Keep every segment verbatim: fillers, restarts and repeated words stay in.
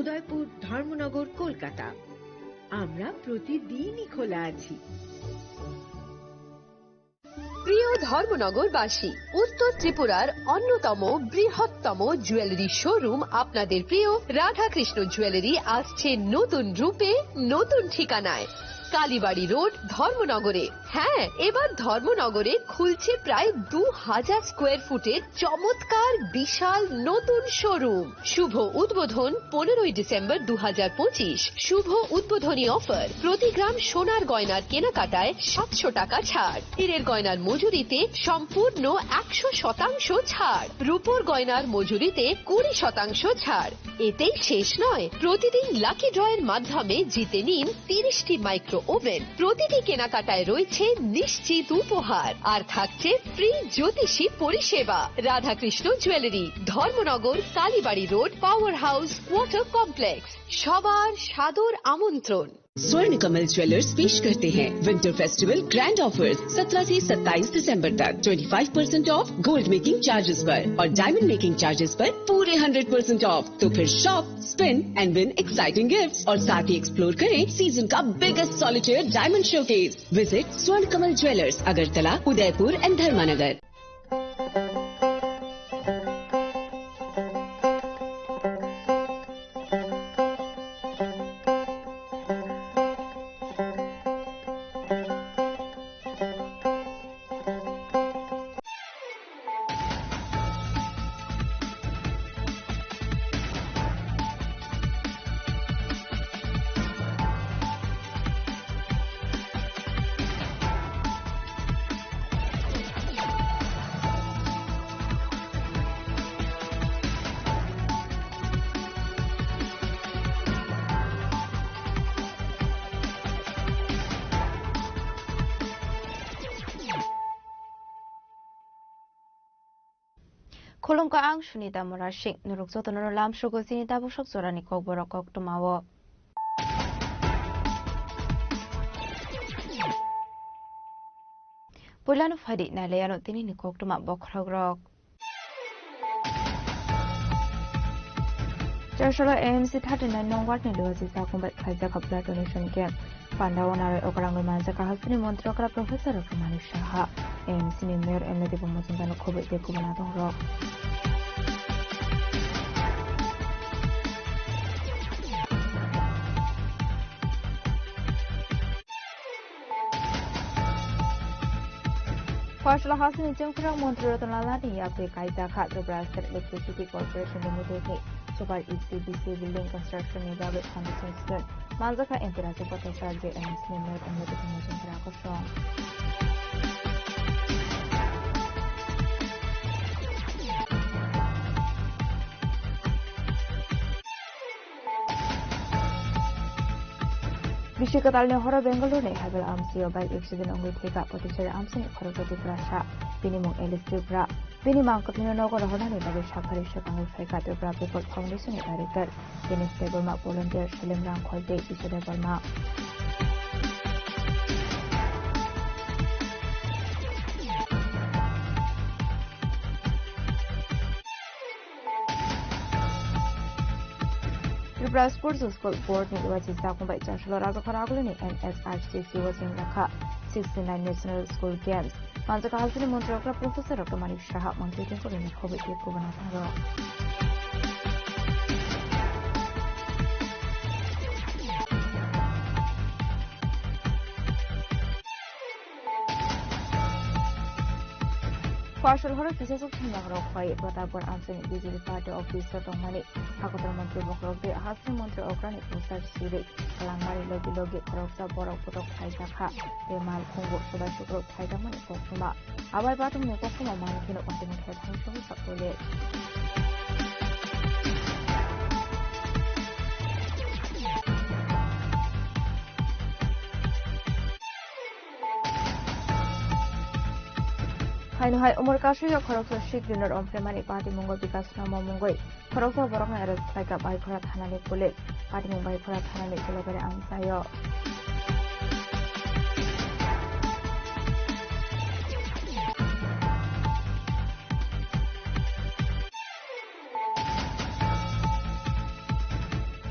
উদয়পুর, ধর্মনগর, কলকাতা। আমরা প্রতিদিনই খোলা আছি। প্রিয় ধর্মনগরবাসী, উত্তর ত্রিপুরার অন্যতম বৃহত্তম জুয়েলারি শোরুম আপনাদের প্রিয় রাধাকৃষ্ণ জুয়েলারি আসছে নতুন রূপে, নতুন ঠিকানায়। কালীবাড়ি রোড, ধর্মনগরে। হ্যাঁ, এবার ধর্মনগরে খুলছে প্রায় দু হাজার স্কোয়ার ফুটের চমৎকার বিশাল নতুন শোরুম। শুভ উদ্বোধন পনেরোই ডিসেম্বর দু হাজার পঁচিশ। শুভ উদ্বোধনী অফার, প্রতি গ্রাম সোনার গয়নার কেনাকাটায় সাতশো টাকা ছাড়, হীরের গয়নার মজুরিতে সম্পূর্ণ একশো শতাংশ ছাড়, রূপোর গয়নার মজুরিতে কুড়ি শতাংশ ছাড়। এতেই শেষ নয়, প্রতিদিন লাকি ড্রয়ের মাধ্যমে জিতে নিন তিরিশটি মাইক্রো ওভেন। প্রতিটি কেনাকাটায় রয়েছে নিশ্চিত উপহার, আর থাকছে ফ্রি জ্যোতিষী পরিষেবা। Radhakrishna jewellery, Dharmanagar, Kalibari road, power house, water complex. সবার সাদর আমন্ত্রণ। स्वर्ण कमल ज्वेलर्स पेश करते हैं विंटर फेस्टिवल ग्रैंड ऑफर्स। सत्रह से सत्ताईस दिसंबर तक twenty five percent of gold making charges पर और डायमंड मेकिंग चार्जेस पर पूरे हंड्रेड परसेंट ऑफ। तो फिर shop, spin and win exciting gifts और साथ ही एक्सप्लोर करें सीजन का biggest solitaire diamond showcase. Visit स्वर्ण कमल ज्वेलर्स, अगरतला, उदयपुर एंड धर्मानगर। Khulumkha, ang Sunita Murasing. Norok jotono lamsogo chini tabuk sok jorani kokborok koktwmao. Puilano phaidi nailaiano tinini koktwma bokhorokrok. Chasala A M C thirty nine nong ward ni Luaji Sakhumbai khlaijak blood donation camp. Pandao narwi okrangwi manjak hasteni montri okra Professor Rokmani Saha. A M C ni mayor M L A Debong Mojumdar no khobwi tei kubun adongrok. Pharsla hasteni chengphirang montri Ratan Lal ni yakwi kaijak kha Tripura State Electricity Corporation Limited ni Super E C B C building construction ni bagwi foundation stone manjak kha M P Rajib Bhattacharya, A M C ni mayor M L A Debong Mojumdar kosong. Bisi kwtalni horo Bengaluru ni Hebbal Amsi o bike accident wngwi thwikha Potichari Amsini khoroksa Tiprasa, bini mung Alice Tripura. Bini mang kwthwino nogo rohornani bagwi saphari swkangwi phaikha Tripura People Foundation ni director Dinesh Debbarma, volunteer Selim Rangkhol tei Isha Debbarma. Tripura Sports School Board ni Luaji Sakhumbai Chasalo Rajakhor Agulini M S R C C o chengjakha sixty nine National School Games. Manjak hasteni montri okra Professor Roktomani Saha mangtwi tengkori ni khobwi tei kubun athang rok. Pharsal horo kisasok thumnang rok bai Pratapgarh Amchaini B J P party office o tongmani hakotor montri bokhorok tei hasteni montri okrani poster sirwi kwlangmani logi logi khoroksa borok botok khlaijak kha tei mal khungo subai sukrok khlaijakmani koktwma. Abai patumni koktwma manwi kheno continue khe thangwi sabo sakole. Haino hai umor kasui o khoroksa Sikh Junior Omphlemani patimungo Bikas Rama mungoi khoroksa borokno arrest khlaikha Baikhora thanani police. Patimung Baikhora thanani Sulabari amchaio.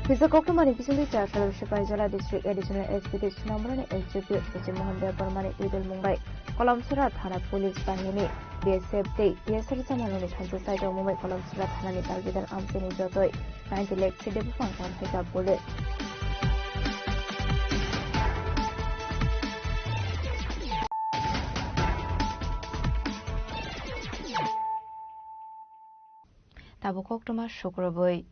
Kisa koktwmani bisingtwi Charchal Sipaijala District Additional S P tei Sonamurani Executive Sachin Mohan Debbarmani twidulmung bai Kolomsora Thana Police Bahini, B S F tei T S R jamanrokni thansa side o Mumbai Kolomsora Thanani Dalbidal Amchaini jotoi ninety lakh side buphang kanphaijak bole. Tabuk koktwma sukrubwi.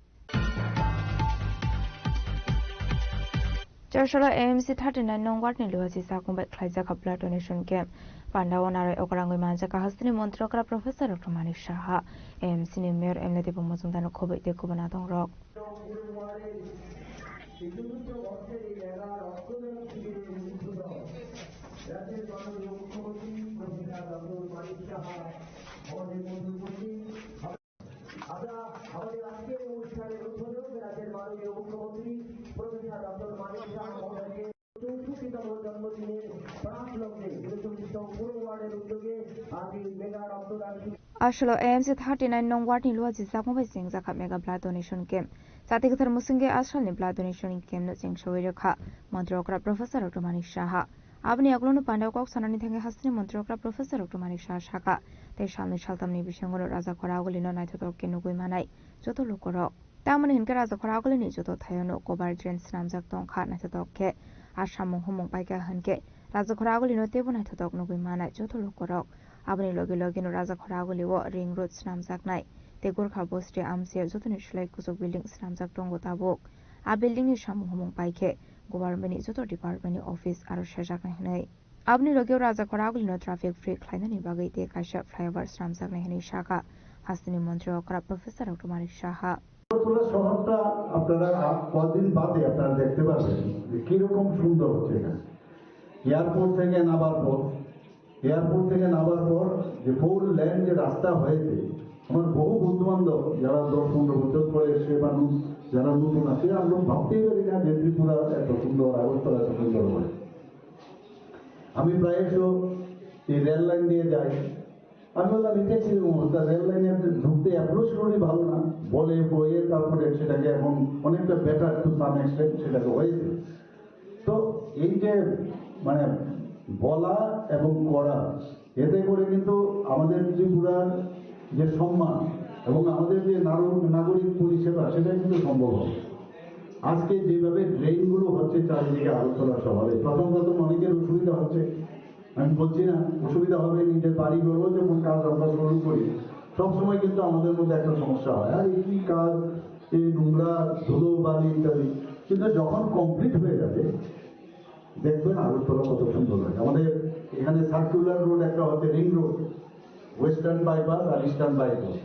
Charchal A M C thirty nine nong ward ni Luachi Sakung bai khlaijak kha blood donation camp. Pandao narwi okrangwi manjak kha hasteni montri okra Professor Doctor Manik Saha, A M C ni mayor M L A Debung Mojumdar no khobwi tei kubuna tongrok. আমরা আমাদের আজকের অনুষ্ঠানের উদ্বোধক রাজ্যের মাননীয় মুখ্যমন্ত্রী professor doctor Manik সাহা মহোদয়কে চৌষট্টিতম জন্মদিনের প্রাক লগ্নে ঊনচল্লিশতম পুর ওয়ার্ডের উদ্যোগে আজ এই মেগা রক্তদান শিবির Aswk o A M C thirty nine nong ward ni Luachi Sakung bai chengjakha mega blood donation camp. Chati kwthar mwswngwi asalni blood donation camp no chengsawi rwkha Montri okra Professor Doctor Manik Saha. Aboni yagulono pandao kok sanani thangwi hasteni montri okra Professor Doctor Manik Saha sakha, tei salnwi saltamni bisingono Raja Khoragulino naithotok khe nugwi manai joto lukurok. Tamoni hinkhe Raja Khoragulini joto thaiono cover drain swnamjak tongkha, naithotok khe a samung humung paikha hinkhe Raja Khoragulino teibo naithotok nugwi manai joto lukurok. Aboni logi logino Raja Khoragulio ring road swnamjaknai tei Gorkha Bosti amchai jotoni slai kuchuk building swnamjak tongo tabuk. A building ni samung humung paikhe government ni joto department ni office aro sejaknai hinwi. Aboni logio Raja Khoragulino traffic free khlainani bagwi tei kaisa flyover swnamjaknai hinwi sakha hasteni montri okra Professor Doctor Manik Saha. Agartala শহরটা আপনারা আ-, কদিন বাদে আপনারা দেখতে পারবেন যে কিরকম সুন্দর হচ্ছে এটা। এয়ারপোর্ট থেকে নামার পর, এয়ারপোর্ট থেকে নামার পর যে ফোর লেন যে রাস্তা হয়েছে, আমার বহু বন্ধু বান্ধব যারা দশ পনেরো বছর পরে এসে বা নু-, যারা নতুন আসে, আমরা ভাবতেই পারি না যে ত্রিপুরা এত সুন্দর, আগরতলা এত সুন্দর হয়। আমি প্রায়শ এই রেল লাইন দিয়ে যাই, আমি বললাম, "এটা কি অবস্থা? রেল লাইনে ঢুকতে অ্যাপ্রোচ রোডই ভালো না, বলে বয়ে তারপরে সেটাকে এখন অনেকটা বেটার টু সাম এক্সটেন্ট সেটাকে হয়েছে।" তো এই যে মানে বলা এবং করা, এতে করে কিন্তু আমাদের ত্রিপুরার যে সম্মান এবং আমাদের যে নারো-, নাগরিক পরিষেবা, সেটা কিন্তু সম্ভব হবে। আজকে যেভাবে ড্রেনগুলো হচ্ছে চারিদিকে আগরতলা শহরে, প্রথম প্রথম অনেকের অসুবিধা হচ্ছে, আমি বলছি না অসুবিধা হবে, নিজের বাড়িঘরও যখন কাজ আমরা শুরু করি, সবসময় কিন্তু আমাদের মধ্যে একটা সমস্যা হয়, "আরে কি কাজ, এই নোংরা, ধুলো, বালি ইত্যাদি।" কিন্তু যখন কমপ্লিট হয়ে যাবে, দেখবেন আগরতলা কত সুন্দর লাগে। আমাদের এখানে সার্কুলার রোড একটা হচ্ছে, রিং রোড, ওয়েস্টার্ন বাইপাস আর ইস্টার্ন বাইপাস।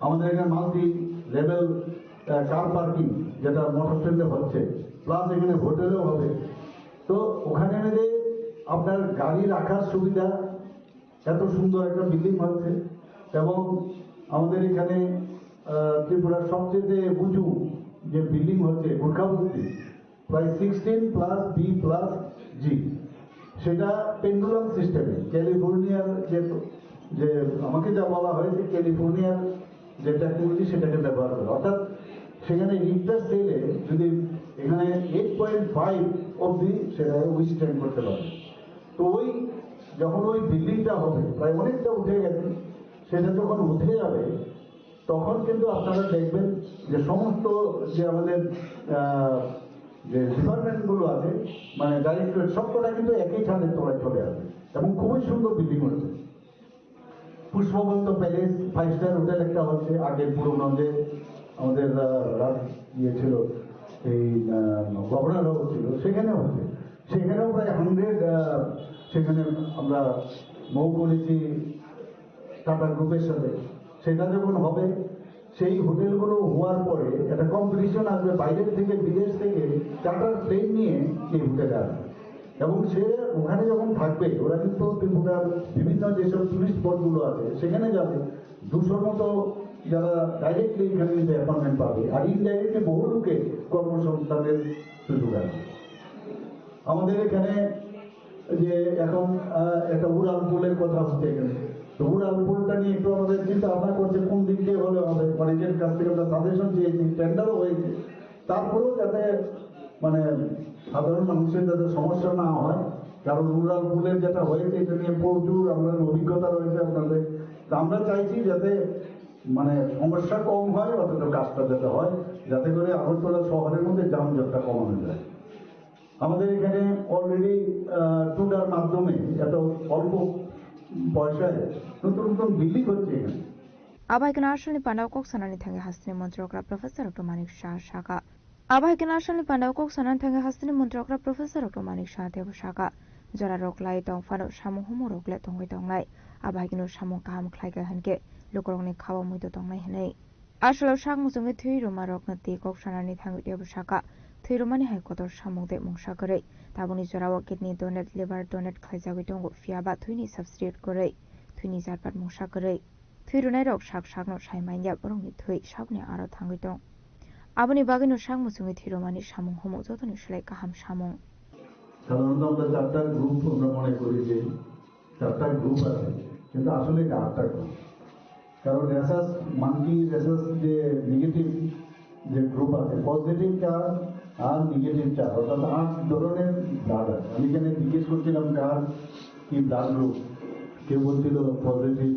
আমাদের এখানে মাল্টি লেভেল, আহ, কার পার্কিং, যেটা মোটর স্ট্যান্ডে হচ্ছে, প্লাস এখানে হোটেলও হবে। তো ওখানে মিলে আপনার গাড়ি রাখার সুবিধা, এত সুন্দর একটা বিল্ডিং হচ্ছে। এবং আমাদের এখানে, আহ, ত্রিপুরার সবচেয়ে উঁচু যে বিল্ডিং হচ্ছে গোর্খাবস্তি, প্রায় সিক্সটিন প্লাস বি প্লাস জি, সেটা পেন্ডুলাম সিস্টেমে। ক্যালিফোর্নিয়ার যে, যে আমাকে যা বলা হয়েছে, ক্যালিফোর্নিয়ার যে টেকনোলজি, সেটাকে ব্যবহার করে, অর্থাৎ সেখানে রিক্টার স্কেলে যদি এখানে এইট পয়েন্ট ফাইভ অবধি সেটাকে উইথস্ট্যান্ড করতে পারে। তো ওই যখন ওই বিল্ডিংটা হবে, প্রায় অনেকটা উঠে গেছে, সেটা যখন উঠে যাবে, তখন কিন্তু আপনারা দেখবেন যে সমস্ত যে আমাদের, আহ, যে ডিপার্টমেন্টগুলো আছে, মানে ডাইরেক্টরেট, সবকটা কিন্তু একই ছাদের তলায় চলে আসবে এবং খুবই সুন্দর বিল্ডিং হচ্ছে। Pushpabanta palace five star hotel একটা হচ্ছে, আগে পুরোনো যে আমাদের, আহ, রাজ ইয়ে ছিল, এই, আহ, গভর্নর হাউস ছিল, সেখানে হচ্ছে। সেখানেও প্রায় হান্ড্রেড, আহ, সেখানে আমরা মৌ করেছি টাটা গ্রুপের সাথে। সেটা যখন হবে, সেই হোটেলগুলো হওয়ার পরে একটা কম্পিটিশন আসবে, বাইরের থেকে, বিদেশ থেকে চার্টার প্লেন নিয়ে এই হোটেলে আসবে। এবং সে ওখানে যখন থাকবে, ওরা কিন্তু ত্রিপুরার বিভিন্ন যেসব টুরিস্ট স্পটগুলো আছে, সেখানে যাবে। দুশোর মতো যারা ডাইরেক্টলি এখানে কিন্তু অ্যাপয়েন্টমেন্ট পাবে, আর ইনডাইরেক্টলি বহু লোকে কর্মসংস্থানের সুযোগ আছে। আমাদের এখানে যে এখন, আহ, একটা উড়াল পুলের কথা হচ্ছে এখানে, তো উড়াল পুলটা নিয়ে একটু আমাদের চিন্তা ভাবনা করছে কোন দিক দিয়ে হলে হবে। অনেকের কাছ থেকে আমরা সাজেশন চেয়েছি, টেন্ডারও হয়েছে। তারপরেও যাতে মানে সাধারণ মানুষের যাতে সমস্যা না হয়, কারণ রুরাল পুলের যেটা হয়েছে, এটা নিয়ে প্রচুর আমরা অভিজ্ঞতা রয়েছে আপনাদের। তো আমরা চাইছি যাতে মানে সমস্যা কম হয়, অথচ কাজটা যাতে হয়, যাতে করে আগরতলা শহরের মধ্যে যানজটটা কমানো যায়। আমাদের এখানে অলরেডি টুডার মাধ্যমে এত অল্প পয়সায় নতুন নতুন বিল্ডিং হচ্ছে এখানে। Abai khe national ni pandao kok sanani thangwi hasteni montrokra Professor Doctor Manik Saha saka. Abai khe national ni pandao kok sanani thangwi hasteni montrokra Professor Doctor Manik Saha tebo saka. Jora rok lai tong phano samung humung rok le tongwi tongnai. Abai khe no samung kaham khlai kha hinkhe lukurokni khao muido tongnai hinwi. Asolo sak muchungwi thwi rwma rokno twi kok sanani thangwi tebo saka. Thwi rwmani hai kotor samung de mungsa kwrwi. Tabukni jorao kidney donate, liver donate khlaijagwi tongo, phiya ba thwini substitute kwrwi, thwini jatpat mungsa kwrwi. Thwi rwnairok sak sakno sai manya borokni thwi saboni aro thangwi tong. Aboni bagwino sak muchungwi thwi rwmani samung humung jotoni slai kaham samung. সাধারণত আমরা চারটা গ্রুপ আমরা মনে করি যে চারটা গ্রুপ আছে, কিন্তু আসলে এটা আটটা গ্রুপ। কারণ রেসাস, মাঙ্কি রেসাস যে নেগেটিভ যে গ্রুপ আছে, পজিটিভ চার আর নেগেটিভ চার, অর্থাৎ আট ধরনের ব্লাড আছে। আমি এখানে জিজ্ঞেস করছিলাম কার কি ব্লাড গ্রুপ, কেউ বলছিল পজিটিভ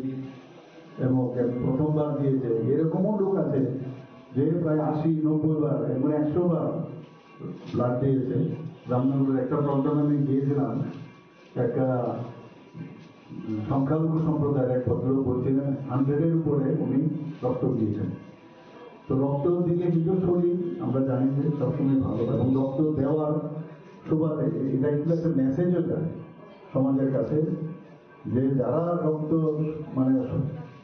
এবং কেউ প্রথমবার দিয়েছে। এরকমও লোক আছে যে প্রায় আশি নব্বই বার, এমন একশো বার ব্লাড দিয়েছে। রামনগরের একটা প্রোগ্রামে আমি গিয়েছিলাম, একটা সংখ্যালঘু সম্প্রদায়ের এক ভদ্রলোক বলছিলেন হান্ড্রেডের উপরে উনি রক্ত দিয়েছেন। তো রক্ত দিলে নিজের শরীর আমরা জানি যে সবসময় ভালো হয় এবং রক্ত দেওয়ার সুবাদে এটা কিন্তু একটা মেসেজও যায় সমাজের কাছে যে যারা রক্ত মানে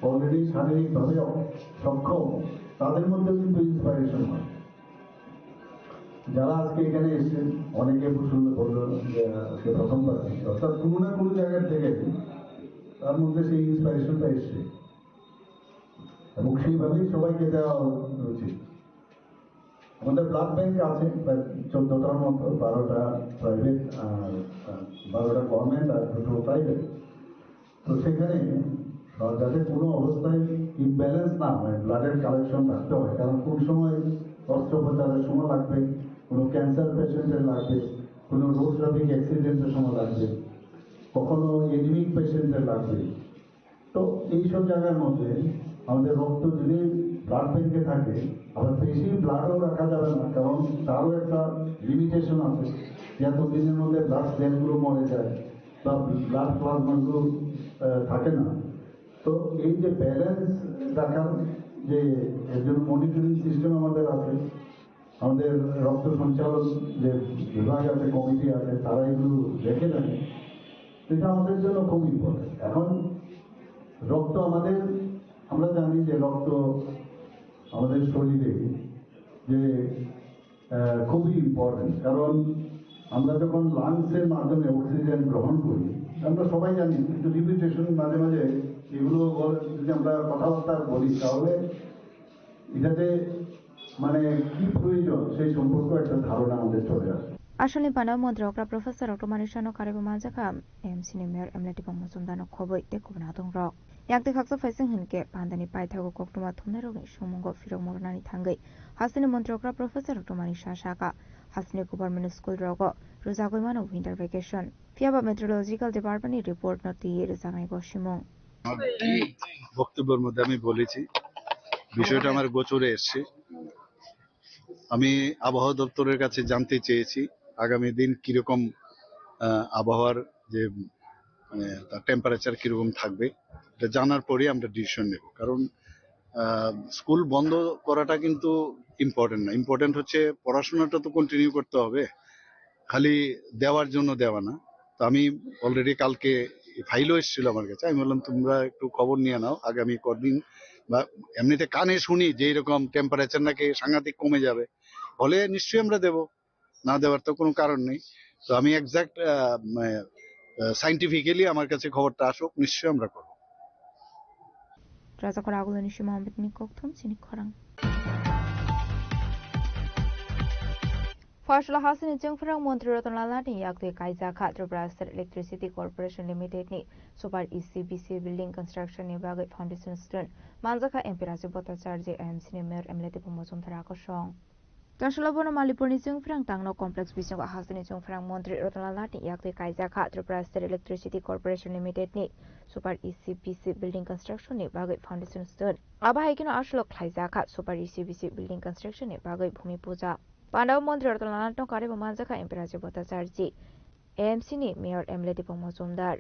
অলরেডি শারীরিকভাবে অ- সক্ষম, তাদের মধ্যে কিন্তু ইন্সপাইরেশন হয়। যারা আজকে এখানে এসেছেন, অনেকে শুনলে বললো যে আজকে প্রথমবার, অর্থাৎ কোনো না কোনো জায়গার থেকে তার মধ্যে সেই ইন্সপাইরেশনটা এসছে। এবং সেইভাবেই সবাইকে দেওয়া উচিত। আমাদের ব্লাড ব্যাংক আছে প্রায় চোদ্দটার মতো, বারোটা প্রাইভেট আর বারোটা গভর্নমেন্ট আর দুটো প্রাইভেট। তো সেখানে যাতে কোনো অবস্থায় ইমব্যালেন্স না হয়, ব্লাডের কালেকশন রাখতে হয়, কারণ কোন সময় অস্ত্রোপচারের সময় লাগবে, কোনো ক্যান্সার পেশেন্টের লাগবে, কোনো রোড ট্রাফিক অ্যাক্সিডেন্টের সময় লাগবে, কখনো এনিমিক পেশেন্টের লাগবে। তো এইসব জায়গার মধ্যে আমাদের রক্ত যদি ব্লাড ব্যাংকে থাকে, আবার বেশি ব্লাডও রাখা যাবে না, কারণ তারও একটা লিমিটেশন আছে যে এত দিনের মধ্যে ব্লাড সেলগুলো মরে যায় বা ব্লাড প্লাজমাগুলো থাকে না। তো এই যে ব্যালেন্স রাখার যে একজন মনিটরিং সিস্টেম আমাদের আছে, আমাদের রক্ত সঞ্চালন যে বিভাগ আছে, কমিটি আছে, তারা এগুলো দেখে থাকে। এটা আমাদের জন্য খুব ইম্পর্টেন্ট। এখন রক্ত আমাদের, আমরা জানি যে রক্ত আমাদের শরীরে যে আহ, খুবই ইম্পর্টেন্ট, কারণ আমরা যখন লাংসের মাধ্যমে অক্সিজেন গ্রহণ করি, আমরা সবাই জানি, কিন্তু রিপিটেশন মাঝে মাঝে এগুলো বল- যদি আমরা কথাবার্তা বলি, তাহলে এটাতে মানে কি প্রয়োজন সেই সম্পর্কে একটা ধারণা আমাদের চলে আসে। Aswlni panao montri okra Professor Doctor Manik Saha no karwi bo manjakha M C ni mayor M L A Tipung Mojumdar no khobwi tei kubun adong rok. Yakti khaksa phaising hinkhe pandani paithago koktwma thumnairokni songmungo phirok mornani thangwi hasteni montri okra Professor Doctor Manik Saha sakha, hasteni government school rogo rwjagwi mano winter vacation. Phiyaba meteorological department ni report no twiwi rwjaknai gosimung. বক্তব্যের মধ্যে আমি বলেছি, বিষয়টা আমার গোচরে এসছে। আমি আবহাওয়া দপ্তরের কাছে জানতে চেয়েছি আগামী দিন কিরকম আহ, আবহাওয়ার যে মানে তার টেম্পারেচার কিরকম থাকবে, এটা জানার পরেই আমরা ডিসিশন নেব। কারণ আহ, স্কুল বন্ধ করাটা কিন্তু ইম্পর্টেন্ট না। ইম্পর্টেন্ট হচ্ছে পড়াশোনাটা তো কন্টিনিউ করতে হবে, খালি দেওয়ার জন্য দেওয়া না। তো আমি অলরেডি কালকে ফাইলও এসেছিল আমার কাছে, আমি বললাম তোমরা একটু খবর নিয়ে নাও আগামী কদিন, বা এমনিতে কানে শুনি যে এরকম টেম্পারেচার নাকি সাংঘাতিক কমে যাবে, হলে নিশ্চয়ই আমরা দেব, না দেওয়ার তো কোনো কারণ নেই। তো আমি এক্সাক্ট সাইন্টিফিক্যালি আমার কাছে খবরটা আসুক, নিশ্চয়ই আমরা করব। Rajakor aguloni sima ambitni kokthum chini khorang. Phasla hasini chengphrang montri Ratan Lal Nath ni yaktwi kaijakha Tripura State Electricity Corporation Limited ni Super E C B C building construction ni bagwi foundation stone manjakha M P Rajib Bhattacharjee, M C ni mayor M L A Tipung Mojumdar akosong. Tasula bono Malipurni chwngphrang tangno complex bisingo hasteni chwngphrang montri Ratan Lal Nathni yaktwi kaijak kha Tripura State Electricity Corporation Limited ni Super E C B C building construction ni bagwi foundation stone. Abo hai kheno aswk khlaijak kha Super E C B C building construction ni bagwi bhumi puja. Pandao montri Ratan Lal Nathno karwi bo manjak kha M P Rajib Bhattacharjee, A M C ni mayor M L A Deepak Majumdar.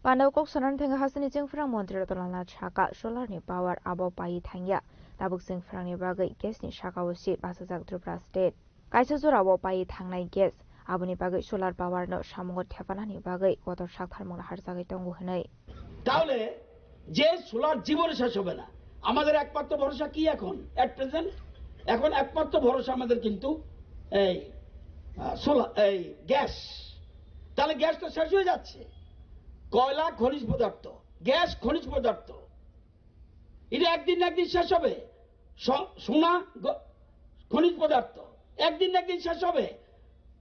Pandao kok sanani thangwi hasteni chwngphrang montri Ratan Lal Nath sakha solar ni power abo paiwi thangya. Tabuk chwngphrangni bagwi gas ni sakao se bachajak Tripura state. Kaisa jorao paiwi thangnai gas, aboni bagwi solar power no samungo thepanani bagwi kotor saktharmung naharjagwi tongo hwnwi. তাহলে যে সোলার জীবনে শেষ হবে না। আমাদের একমাত্র ভরসা কি এখন? অ্যাট প্রেজেন্ট এখন একমাত্র ভরসা আমাদের কিন্তু এই সোলার, এই গ্যাস। তাহলে গ্যাস তো শেষ হয়ে যাচ্ছে। কয়লা খনিজ পদার্থ, গ্যাস খনিজ পদার্থ, এটা একদিন না একদিন শেষ হবে। স- সোনা গ- খনিজ পদার্থ একদিন না একদিন শেষ হবে।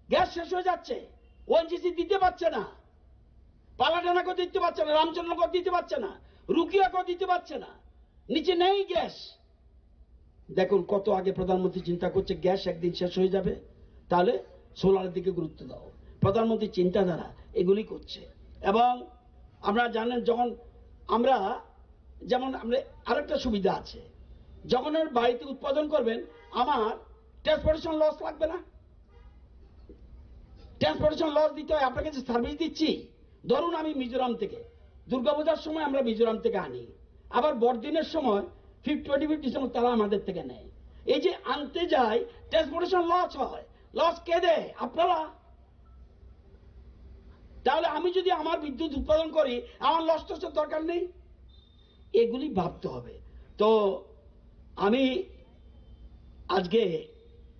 গ্যাস শেষ হয়ে যাচ্ছে, ওএনজিসি দিতে পারছে না, পালাডানাকেও দিতে পারছে না, রামচন্দ্রনগর দিতে পারছে না, রুকিয়াকেও দিতে পারছে না, নিচে নেই গ্যাস। দেখুন কত আগে প্রধানমন্ত্রী চিন্তা করছে গ্যাস একদিন শেষ হয়ে যাবে, তাহলে সোলারের দিকে গুরুত্ব দাও। প্রধানমন্ত্রীর চিন্তাধারা এগুলি করছে। এবং আপনারা জানেন যখন আমরা, যেমন আমরা আরেকটা সুবিধা আছে, যখন আমার বাড়িতে উৎপাদন করবেন আমার ট্রান্সপোর্টেশন লস লাগবে না। ট্রান্সপোর্টেশন লস দিতে হয়, আপনাকে যে সার্ভিস দিচ্ছি, ধরুন আমি মিজোরাম থেকে, দুর্গাপূজার সময় আমরা মিজোরাম থেকে আনি, আবার বড়দিনের সময় ফিফ টোয়েন্টি ফিফ ডিসেম্বর তারা আমাদের থেকে নেয়। এই যে আনতে যায়, ট্রান্সপোর্টেশন লস হয়, লস কে দেয়? আপনারা। তাহলে আমি যদি আমার বিদ্যুৎ উৎপাদন করি, আমার লস টসের দরকার নেই। এগুলি ভাবতে হবে। তো আমি আজকে,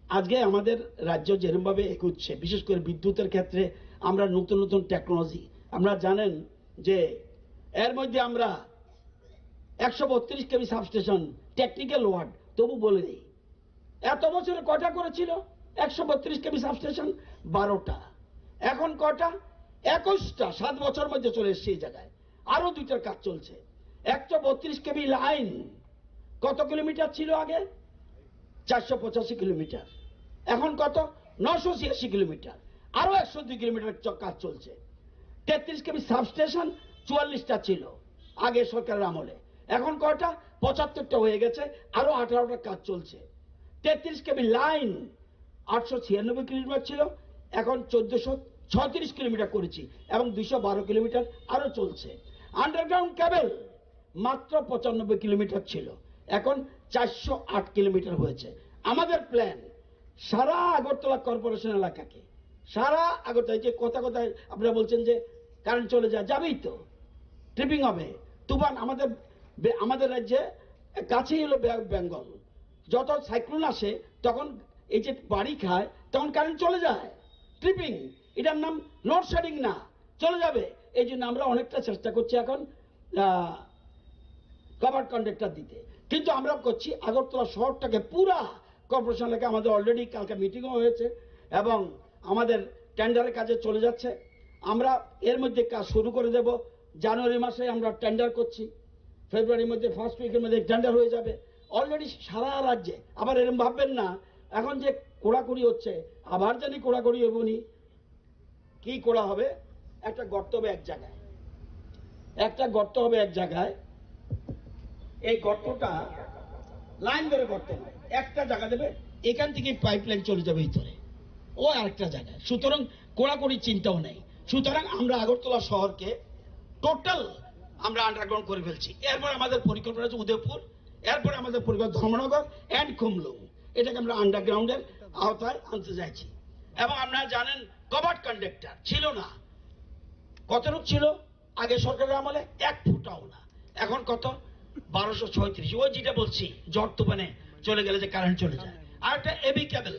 আজকে আমাদের রাজ্য যেরকমভাবে এগোচ্ছে, বিশেষ করে বিদ্যুতের ক্ষেত্রে আমরা নতুন নতুন টেকনোলজি, আমরা জানেন যে এর মধ্যে আমরা একশো বত্রিশ কেভি সাবস্টেশন, টেকনিক্যাল ওয়ার্ড, তবু বলে নেই। এত বছরে কটা করেছিল? একশো বত্রিশ কেভি সাবস্টেশন বারোটা, এখন কটা? একুশটা। সাত বছর মধ্যে চলে এসছে এই জায়গায়। আরো দুইটার কাজ চলছে। একশো বত্রিশ কেভি লাইন কত কিলোমিটার ছিল আগে? চারশো পঁচাশি কিলোমিটার। এখন কত? নশো ছিয়াশি কিলোমিটার। আরো একশো দুই কিলোমিটার চ- কাজ চলছে। তেত্রিশ কেভি সাবস্টেশন চুয়াল্লিশটা ছিল আগে সরকারের আমলে, এখন কয়টা? পঁচাত্তরটা হয়ে গেছে। আরো আঠারোটা কাজ চলছে। তেত্রিশ কেভি লাইন আটশো ছিয়ানব্বই কিলোমিটার ছিল, এখন চোদ্দশো ছত্রিশ কিলোমিটার করেছি এবং দুইশো বারো কিলোমিটার আরো চলছে। আন্ডারগ্রাউন্ড কেবল মাত্র পঁচানব্বই কিলোমিটার ছিল, এখন চারশো আট কিলোমিটার হয়েছে। আমাদের প্ল্যান সারা আগরতলা কর্পোরেশন এলাকাকে, সারা আগরতলা, এই যে কথা কথায় আপনারা বলছেন যে কারেন্ট চলে যায়, যাবেই তো, ট্রিপিং হবে। তুফান আমাদের বে- আমাদের রাজ্যে কাছেই হলো বে- বেঙ্গল। যত সাইক্লোন আসে তখন এই যে বাড়ি খায়, তখন কারেন্ট চলে যায়। ট্রিপিং, এটার নাম লোডশেডিং না, চলে যাবে। এই জন্য আমরা অনেকটা চেষ্টা করছি এখন কভার কন্ট্রাক্টর দিতে, কিন্তু আমরা করছি আগরতলা শহরটাকে পুরা কর্পোরেশন এলাকা। আমাদের অলরেডি কালকে মিটিংও হয়েছে এবং আমাদের টেন্ডারের কাজে চলে যাচ্ছে। আমরা এর মধ্যে কাজ শুরু করে দেব। জানুয়ারি মাসে আমরা টেন্ডার করছি, ফেব্রুয়ারির মধ্যে, ফার্স্ট উইকের মধ্যে টেন্ডার হয়ে যাবে। অলরেডি সারা রাজ্যে, আবার এরম ভাববেন না এখন যে কোড়াকুড়ি হচ্ছে, আবার জানি কোড়াকুড়ি হবো নি। কি করা হবে? একটা গর্ত হবে এক জায়গায়, একটা গর্ত হবে এক জায়গায়। এই গর্তটা লাইন ধরে গর্ত নয়, একটা জায়গা দেবে, এখান থেকে পাইপলাইন চলে যাবে ভিতরে, ও আরেকটা জায়গায়। সুতরাং কোড়াকুড়ির চিন্তাও নেই। সুতরাং আমরা আগরতলা শহরকে টোটাল আমরা আন্ডারগ্রাউন্ড করে ফেলছি। এরপর আমাদের পরিকল্পনা আছে উদয়পুর, এরপর আমাদের পরিকল্পনা ধর্মনগর অ্যান্ড খুমলুং, এটাকে আমরা আন্ডারগ্রাউন্ডের আওতায় আনতে চাইছি। এবং আপনারা জানেন কভার্ড কন্ডাক্টর ছিল না, কতটুক ছিল আগে সরকারের আমলে? এক ফুটাও না। এখন কত? বারোশো ছয়ত্রিশ। ওই যেটা বলছি, ঝড় তুফানে চলে গেলে যে কারেন্ট চলে যায়। আর একটা এবি কেবল,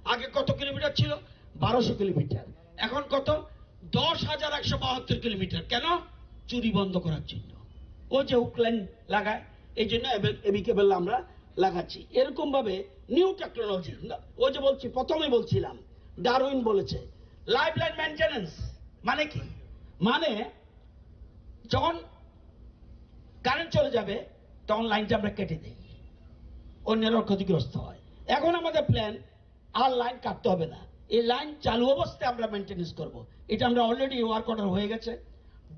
আগে কত কিলোমিটার ছিল? বারোশো কিলোমিটার। এখন কত? দশ হাজার একশো বাহাত্তর কিলোমিটার। কেন? চুরি বন্ধ করার জন্য। ও যে হুক লাইন লাগায়, এই জন্য এবি কেবল আমরা লাগাচ্ছি। এরকম ভাবে নিউ টেকনোলজি, ওই যে বলছি, প্রথমে বলছিলাম, ডারউইন বলেছে লাইফ লাইন মেনটেন্যান্স মানে কি? মানে যখন কারেন্ট চলে যাবে, তখন লাইনটা আমরা কেটে দেই, অন্যেরা ক্ষতিগ্রস্ত হয়। এখন আমাদের প্ল্যান আর লাইন কাটতে হবে না। এই লাইন চালু অবস্থায় আমরা মেনটেনেন্স করব। এটা আমরা অলরেডি ওয়ার্ক অর্ডার হয়ে গেছে।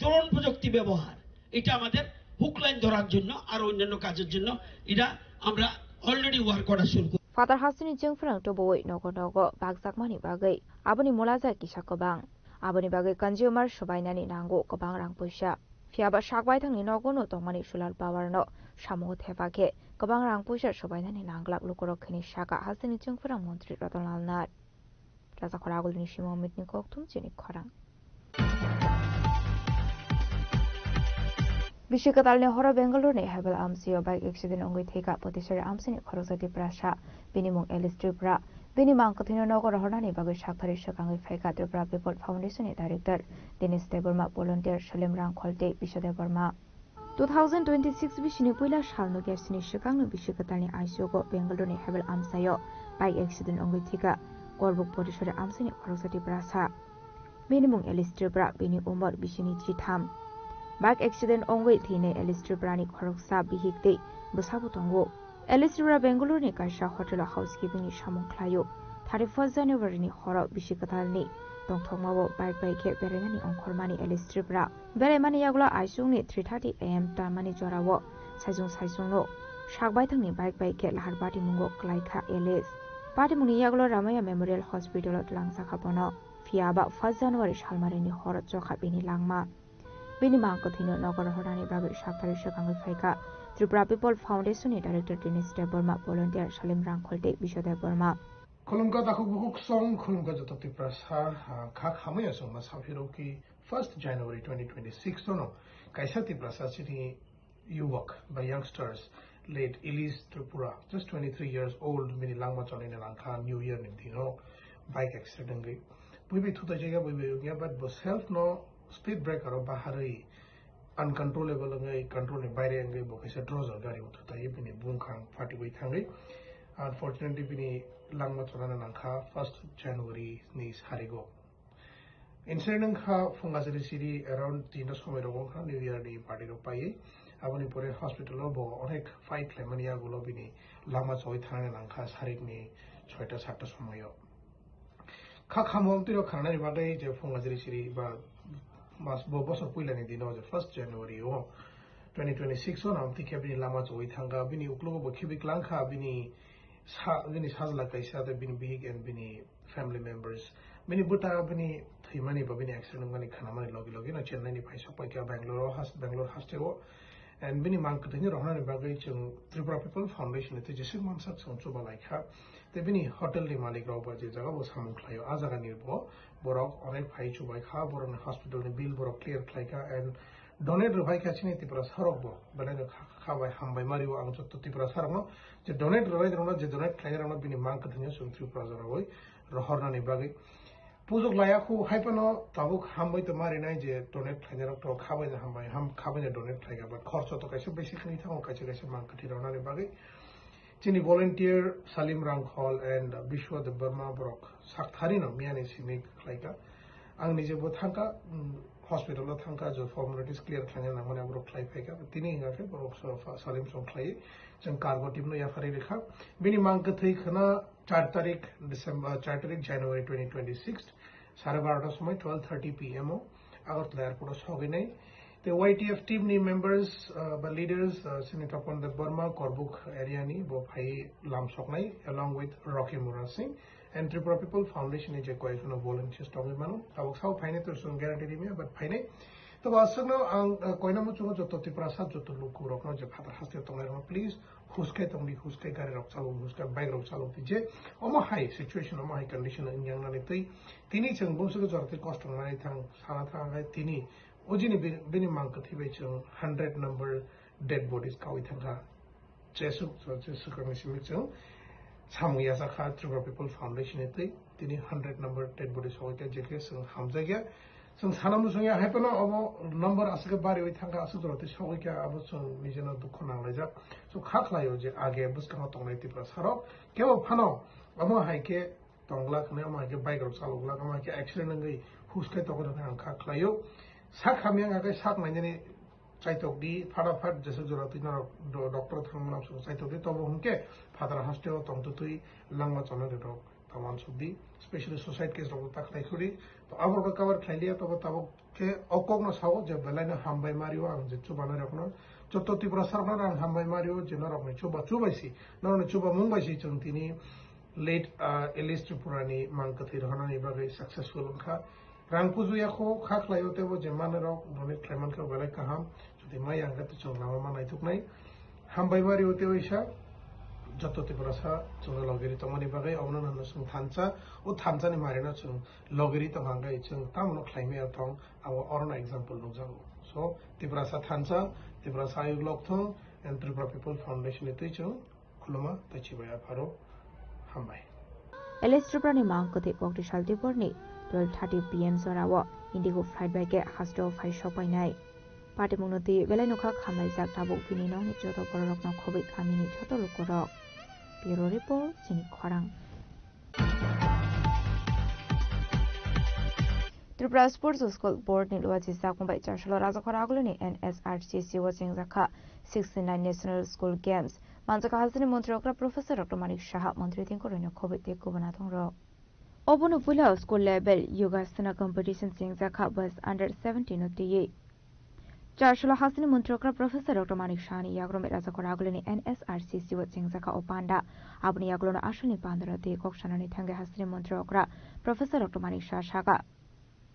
ড্রোন প্রযুক্তি ব্যবহার, এটা আমাদের হুক লাইন ধরার জন্য আর অন্যান্য কাজের জন্য এটা আমরা অলরেডি ওয়ার্ক অর্ডার শুরু করেছি। Phatar hasteni chwngphrang tubuwi nogo nogo bakjakmani bagwi aboni mulaja kisa kwbang. Aboni bagwi consumer swbainani nango kwbang rang puisa. Phiya ba sak baithangni nogo no tongmani solar power no samungo thepa khe kwbang rang puisa swbainani nanglak lukurok hinwi sakha hasteni chwngphrang montri Ratan Lal Nath. Rajakhor Agulni Simo Mitni kokthum chini khorang. Bisi kwtalni horo Bengaluru ni Hebbal amchio bike accident wngwi thwikha Potisari amchini khoroksa Tiprasa, bini mung Alice Tripura. Bini mang kwthwino nogo rohornani bagwi sakthari swkangwi phaikha Tripura People Foundation ni director Dinesh Debbarma, volunteer Salim Rangkhol tei Biswa Debbarma. Two thousand twenty-six bisini puila salno kersini swkangno bisi kwtalni aisugo Bengaluru ni Hebbal amchaio bike accident wngwi thwikha Korbuk Potisari amchini khoroksa Tiprasa. Bini mung Alice Tripura, bini umor bisini chitham. Bike accident wngwi thwinai Alice Tripura ni khoroksa bihik tei bwsabo tongo. Alice Tripura Bengaluru ni kaisa hotel o housekeeping ni samung khlaio. Thirty-first January ni horo bisi kwtalni tongthokmao bike bai khe berainani ongkhormani Alice Tripura. Beraimani yagulo aisukni three thirty A M tamani jorao saisung saisungno sak baithangni bike bai khe lahar patimungo kwlaikha Alice. Patimungni yagulo Ramaiah Memorial Hospital o twlangjakha bono. Phiya ba first January salmarini horo chokha bini langma. Bini mang kwthwino nogo rohornani bagwi sakthari swkangwi phaikha Tripura People Foundation ni director Dinesh Debbarma, volunteer Salim Rangkhol tei Biswa Debbarma. Khulumkha takhuk bukhuk song, khulumkha joto Tiprasa, ah, kha khamaya songma saphirok ki first January twenty twenty-six no kaisa Tiprasa chini yubak ba youngsters late Ilis Tripura, just twenty-three years old, bini langma chonina langkha New Year ni dino bike accident wngwi. Buibai thutai jaiga buibai wngya, but bo self no speed breaker o baharwi uncontrollable wngwi control ni baire wngwi bo kaisa droser gari o thutai bini bungkhang phatiwi thangwi. Unfortunately bini langma chonana langkha first January ni sarigo. Incident wngkha phunga siri siri around tinta somoi rogo wngkha New Year ni party rok paiwi. Aboni pore hospital o bo onek fight khlaimani yagulo bini langma choi thanani langkha sarikni soita satta somoio. Kha khamung twi rok khanani bagwi je phunga siri siri ba mas bo bosor puilani dino je first January o twenty twenty-six o nam twi khe bini lama choi thangkha, bini uklogo bo khibi klangkha, bini sa, bini sajla kaisa tei bini bihik and bini family members. Bini bwta bini thwimani ba bini accident wngmani khanamani logi logi no Chennai ni phai sok paikha Bangalore o has-, Bangalore hasteo. And bini mang kwthwini rohornani bagwi chwng Tripura People Foundation ni twi jeswk mansak chwng chuba laikha. Tei bini hotel ni malik rok ba je jaga bo samung khlaio, a jaga ni bo borok onek phai chubai kha, borok ni hospital ni bill borok clear khlai kha and donate rwbai kha chini Tiprasa rok bo belai no kha, kha bai hambai mari o ang joto Tiprasa rok no je donate rwbai rok no je donate khlai rok no bini mang kwthwini chwng Tripura jora bai rohornani bagwi. Pujok laya khu hai phano tabuk hambai tongma rinai je donate khlainai rok to khabai no hambai ham khabai no donate khlai kha, but khorcho to kaisa besi khwlai thango kaisa kaisa mang kwthwi rwnani bagwi. Chini volunteer Salim Rangkhol and Biswa Debbarma borok sakthari no miyani simi khlai kha. Ang nije bo thangkha, mm, hospital o thangkha, je formalities clear khlaina nangmani aborok khlai phai kha. Tini hingkha khe borok so-, Salim song khlai chwng cargo team no yapharwi rwkha. Bini mang kwthwi khwna char tarik December, char tarik January twenty twenty-six, sare barota somoi, twelve thirty P M o Agartala airport o sogwi nai. Tei Y T F team ni members, uh, ba leaders, uh, chini Tapan Debbarma, Korbuk area ni bo phai lam soknai along with Rocky Mura Singh and Tripura People Foundation ni je koyekjono volunteers tongwi mano. Tabuk sao phainai to chwng guarantee rimya, but phainai. Tabo aswkno ang, uh, koina muchungo joto Tiprasa, joto lukurokno je phatar haste tongnai rokno please huskai tongdi, huskai gari rok chalok, huskai bike rok chalok di je omo hai situation, omo hai condition wngya wngnani twi tini chwng bumswkhe jora twi kosto wngnani thang sana thang hai tini o jini bi-, bini mang kwthwi bai chwng hundred number dead bodies kaui thangkha. Jesuk, jesuk ang simi chwng samung yachakha Tripura People Foundation ni twi tini hundred number dead bodies sogwi kha, je khe chwng hamjakya. Chwng sana muchungya hai phano obo number aswk khe bariwi thangkha, aswk jora twi sogwi kha, abo chwng nijeno dukho nanglaijak. Chwng kha khlaio je age bwskango tongnai Tiprasa rok kebo phano omo hai khe tongglak hwnwi, omo hai khe bike rok chalokglak, omo hai khe accident wngwi huskai tongwi rwkha ang kha khlaio. Sak hamya wngkha khe sak nainani chaitok di, phata phat jeswk jora twi norok do-, doctor thangmano chwng chaitok di, tobo hwnkhe phataro hasteo tongtwtwi langma chonai rwrok Kaman sudi, specially suicide case rok ta khlai khuri. To abo rok cover khlai liya, to tabuk khe o kok no sao je belai no hambai mario ang je chubanai rok no. Joto Tiprasa rok no ang hambai mario je norok ni chuba chubai si, norok ni chuba mung bai si chwng tini late, ah, Elish Tripura ni mang kwthwi rohornani bagwi successful wngkha. Rang kuju ya kho kha khlai o tebo je manai rok donate khlai man khe belai kaham. Jodi mai ang khe to chwng lama ma naithok nai. Hambai mario tei waisa joto Tiprasa chwngno logiri tongmani bagwi obono nang chwng thansa, o thansa ni marino chwng logiri tong hangkhe chwng tamo no khlai maya tong, abo orono example nukjago. So, Tiprasa thansa, Tiprasa ayuk lokthung, and Tripura People Foundation ni twi chwng khuluma tei chibai apharo hambai. Elish Tripura ni mang kwthwi kokti sal Dipor ni twelve thirty P M jorao Indigo flight bai khe hasteo phai sok painai. Patimungno twi belai nokha khamlaijak tabuk bini nokni joto bororokno khobwi kamini joto lukurok. Bureau Report, chini khorang. Tripura Sports School Board ni luachi sakung bai charsalo rajakhor agulini N S R C C o chengjakha sixty nine National School Games. Manjaka hasteni montri okra Professor Doctor Manik Saha montri tingkorino khobwi tei kubuna tongrok. Obono puila school level Yogasana competition chengjakha boys under seventeen o twiwi. Charsalo hasteni montri okra Professor Doctor Manik Sahani yagromwi rajakhor agulini N S R C C o chengjakha o panda. Aboni yagulono asalni pandaro tei kok sanani thangwi hasteni montri okra Professor Doctor Manik Saha sakha,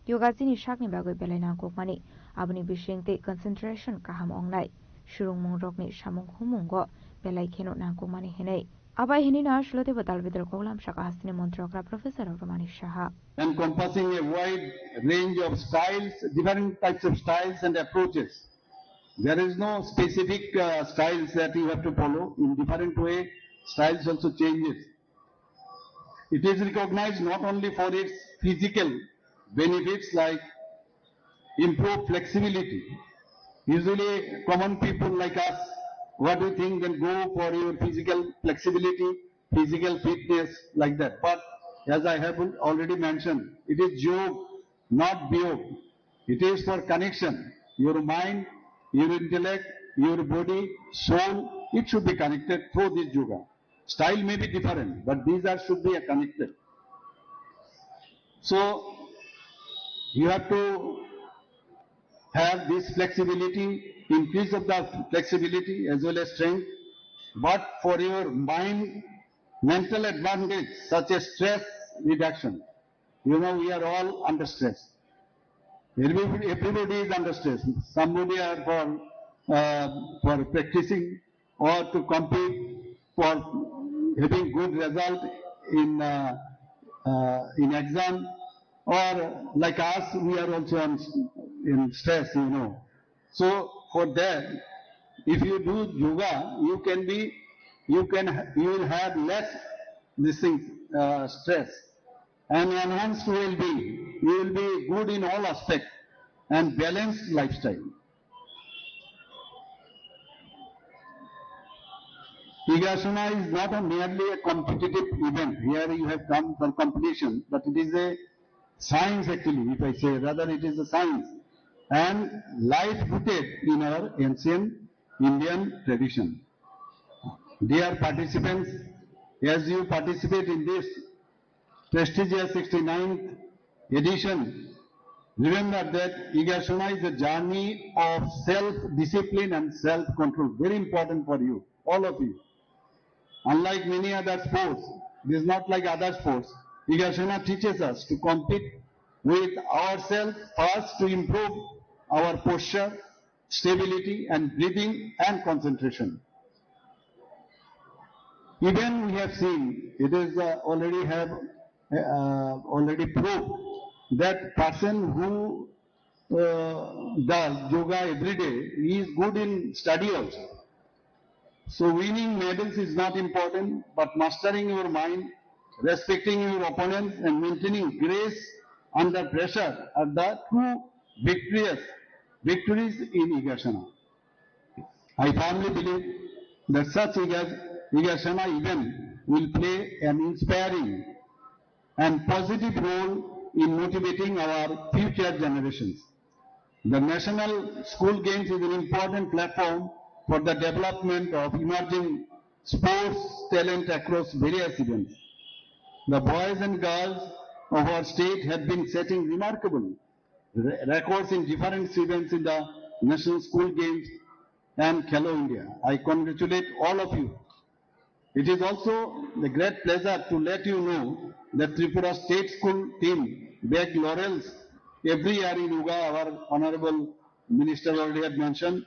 yoga chini sakni bagwi belai nangkukmani, aboni bising tei concentration kaham wngnai, swrwngmungrokni samung humungo belai kheno nangkukmani hinwi. Abai hinwi no asalo teibo dal bidal koklam sakha hasteni montri okra Professor Doctor Manik Saha. Encompassing a wide range of styles, different types of styles and approaches. There is no specific, uh, styles that you have to follow. In different way, styles also changes. It is recognized not only for its physical benefits like improve flexibility. Usually, common people like us, what do you think? Then go for your physical flexibility, physical fitness, like that. But as I have already mentioned, it is yog, not biyog. It is for connection. Your mind, your intellect, your body, soul, it should be connected through this yoga. Style may be different, but these are should be a connected. So you have to have this flexibility, increase of the flexibility as well as strength, but for your mind, mental advantage such as stress reduction. You know, we are all under stress. Everybody, everybody is under stress. Somebody are for, uh, for practicing or to compete for having good result in, uh, uh, in exam, or like us, we are also on, in stress, you know. So for that, if you do yoga, you can be, you can, you will have less this thing, uh, stress and enhanced well-being. You will be good in all aspects and balanced lifestyle. Higasana is not a merely a competitive event. Here you have come for competition, but it is a science actually, if I say, rather it is a science and life rooted in our ancient Indian tradition. Dear participants, as you participate in this prestigious sixty-ninth edition, remember that Higasana is a journey of self-discipline and self-control. Very important for you, all of you. Unlike many other sports, it is not like other sports. Higasana teaches us to compete with ourselves first to improve our posture, stability and breathing and concentration. Even we have seen, it is, uh, already have, uh, already proved that person who, uh, does yoga every day is good in study also. So winning medals is not important, but mastering your mind, respecting your opponents and maintaining grace under pressure are the true victorious victories in Higasana. I firmly believe that such Higas-, Higasana event will play an inspiring and positive role in motivating our future generations. The National School Games is an important platform for the development of emerging sports talent across various events. The boys and girls of our state have been setting remarkable re- records in different events in the National School Games and Khelo India. I congratulate all of you. It is also a great pleasure to let you know that Tripura State School team bag laurels every year in Uga, our Honorable Minister already had mentioned,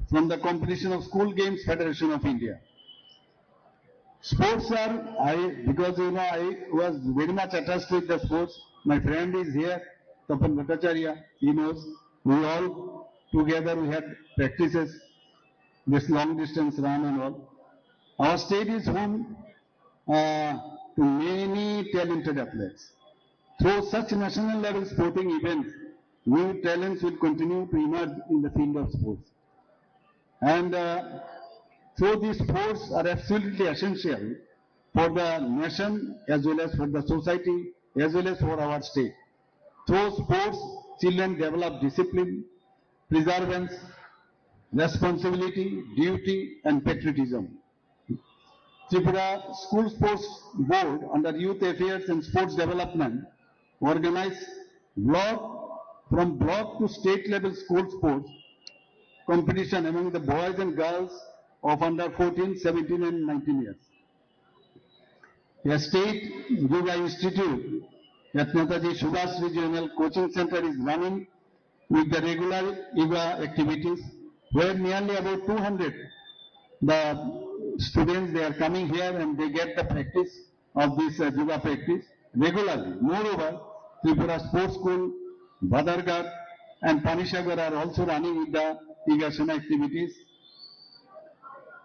from the competition of School Games Federation of India. Sports are, I, because you know, I was very much attached with the sports. My friend is here, Tapan Bhattacharya, he knows. We all together we had practices, this long distance run and all. Our state is home uh, to many talented athletes. Through such national level sporting events, new talents will continue to emerge in the field of sports. And uh, through these sports are absolutely essential for the nation as well as for the society as well as for our state. Through sports, children develop discipline, perseverance, responsibility, duty, and patriotism. Tripura School Sports Board under Youth Affairs and Sports Development organize block from block to state level school sports competition among the boys and girls of under fourteen, seventeen and nineteen years. A state yoga institute at Netaji Subhash Regional Coaching Center is running with the regular yoga activities, where nearly about two hundred the students, they are coming here and they get the practice of this uh, yoga practice regularly. Moreover, Tripura Sports School, Badharghat, and Panisagar are also running with the Yogasana activities.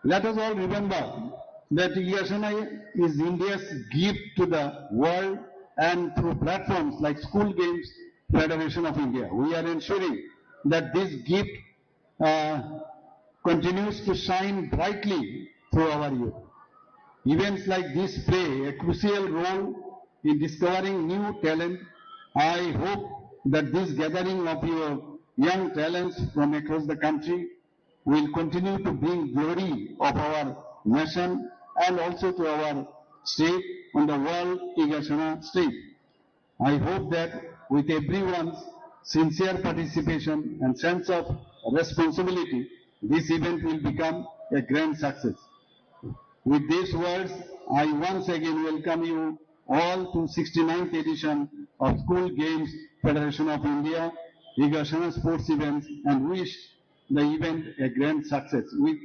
Let us all remember that Yogasana is India's gift to the world, and through platforms like School Games Federation of India, we are ensuring that this gift uh, continues to shine brightly through our youth. Events like this play a crucial role in discovering new talent. I hope that this gathering of your young talents from across the country will continue to bring glory of our nation and also to our state on the world Yogasana stage. I hope that with everyone's sincere participation and sense of responsibility, this event will become a grand success. With these words, I once again welcome you all to sixty-ninth edition of School Games Federation of India Yogasana Sports Events and wish the event a grand success. With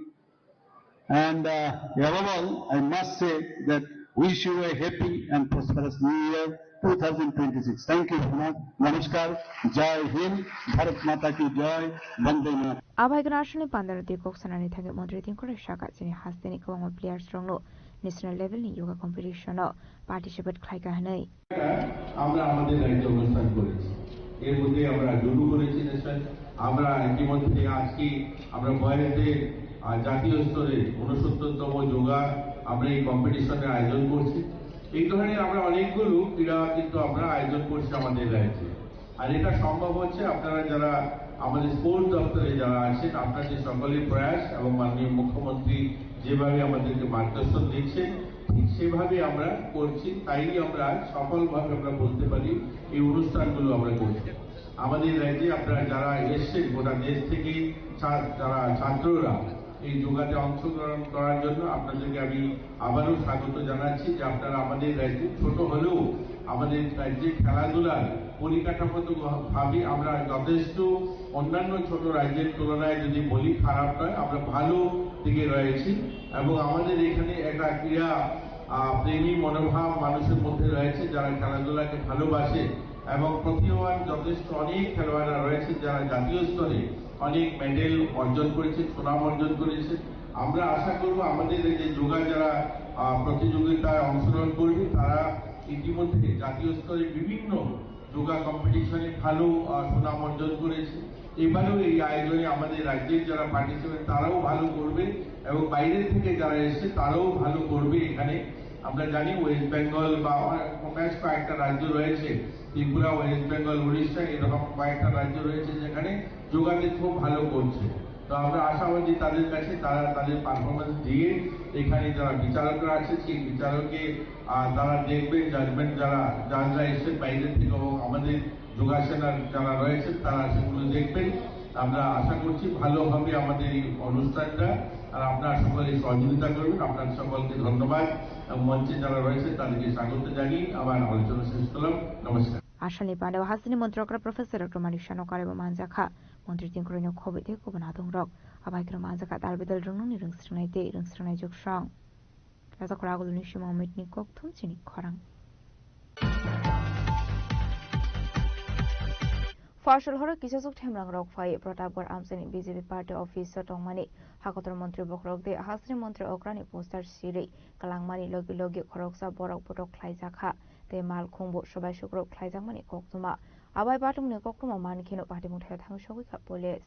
and uh, above all, I must say that wish you a happy and prosperous New Year two thousand twenty-six. Thank you very much. Namaskar. Jai Hind. Bharat Mata ki Jai. Vande Mataram. Abai gana aswkni pandar di kok sanani thangwi montri tin kore saka chini hasteni kwbangma players rokno national level ni yoga competition o participate khlaika hwnwi. আমরা আমাদের রাজ্যে অনুষ্ঠান করেছি, এর মধ্যে আমরা লুডো করেছি ন্যাশনাল, আমরা ইতিমধ্যে আজকে আমরা বয়সদের আহ, জাতীয় স্তরে ঊনসত্তরতম যোগা আমরা এই কম্পিটিশনের আয়োজন করছি। এই ধরনের আমরা অনেকগুলো ক্রীড়া কিন্তু আমরা আয়োজন করছি আমাদের রাজ্যে। আর এটা সম্ভব হচ্ছে আপনারা যারা আমাদের স্পোর্টস দপ্তরে যারা আছেন, আপনাদের সকলের প্রয়াস এবং মাননীয় মুখ্যমন্ত্রী যেভাবে আমাদেরকে মার্গদর্শন দিচ্ছেন, ঠিক সেভাবে আমরা করছি। তাই আমরা সফলভাবে আমরা বলতে পারি এই অনুষ্ঠানগুলো আমরা করছি। আমাদের রাজ্যে আপনারা যারা এসছেন গোটা দেশ থেকে ছা- যারা ছাত্ররা এই যোগাতে অংশগ্রহণ করার জন্য আপনাদেরকে আমি আবারও স্বাগত জানাচ্ছি যে আপনারা আমাদের রাজ্যে ছোট হলেও আমাদের রাজ্যে খেলাধুলার পরিকাঠামোগত ভাবে আমরা যথেষ্ট অন্যান্য ছোট রাজ্যের তুলনায় যদি বলি খারাপ নয়, আমরা ভালো দিকে রয়েছি এবং আমাদের এখানে একটা ক্রীড়া আহ, প্রেমী মনোভাব মানুষের মধ্যে রয়েছে, যারা খেলাধুলাকে ভালোবাসে এবং প্রতিভাবান যথেষ্ট অনেক খেলোয়াড়রা রয়েছে, যারা জাতীয় স্তরে অনেক মেডেল অর্জন করেছে, সুনাম অর্জন করেছে। আমরা আশা করব আমাদের এই যে যোগা যারা আহ, প্রতিযোগিতায় অংশগ্রহণ করবে, তারা ইতিমধ্যে জাতীয় স্তরে বিভিন্ন যোগা কম্পিটিশনে ভালো আহ, সুনাম অর্জন করেছে। এবারেও এই আয়োজনে আমাদের রাজ্যের যারা পার্টিসিপেন্ট তারাও ভালো করবে এবং বাইরে থেকে যারা এসছে তারাও ভালো করবে। এখানে আমরা জানি ওয়েস্ট বেঙ্গল বা অনেক- বেশ কয়েকটা রাজ্য রয়েছে, ত্রিপুরা, ওয়েস্ট বেঙ্গল, উড়িষ্যা, এরকম কয়েকটা রাজ্য রয়েছে যেখানে যোগাতে খুব ভালো করছে। তো আমরা আশাবাদী তাদের কাছে, তারা তাদের পারফরমেন্স দিয়ে এখানে যারা বিচারকরা আছে, সেই বিচারকে, আহ, তারা দেখবেন, জাজমেন্ট যারা, জাজরা এসে বাইরে থেকে এবং আমাদের যোগাসনার যারা রয়েছে, তারা সেগুলো দেখবেন। আমরা আশা করছি ভালো হবে আমাদের এই অনুষ্ঠানটা, আর আপনারা সকলে সহযোগিতা করবেন। আপনাদের সকলকে ধন্যবাদ এবং মঞ্চে যারা রয়েছে তাদেরকে স্বাগত জানিয়ে আমার আলোচনা শেষ করলাম। নমস্কার। Ashalni pandao hasteni montrokra Professor Doctor Manik Saha no karwi bo manjakha. Montri tingkroino khobwi tei kubun adongrok. Abai kheno manjakha dal bedal rwngnokni rwngsrwngnai tei rwngsrwngnai joksong. Rajakra aguluni simo mitni kokthum chini khorang. Pharsal horo kisasuk themrangrok phai Pratapgarh amchaini B J P party office o tongmani hakotor montri bokhorok tei hasteni montri okrani poster siri kwlangmani logi logi khoroksa borok botok khlaijakha tei malkhungbo sobai sukrok khlaijakmani koktwma. Abai patwmni koktwma mankheno patimung thaio thang sogwi kha police.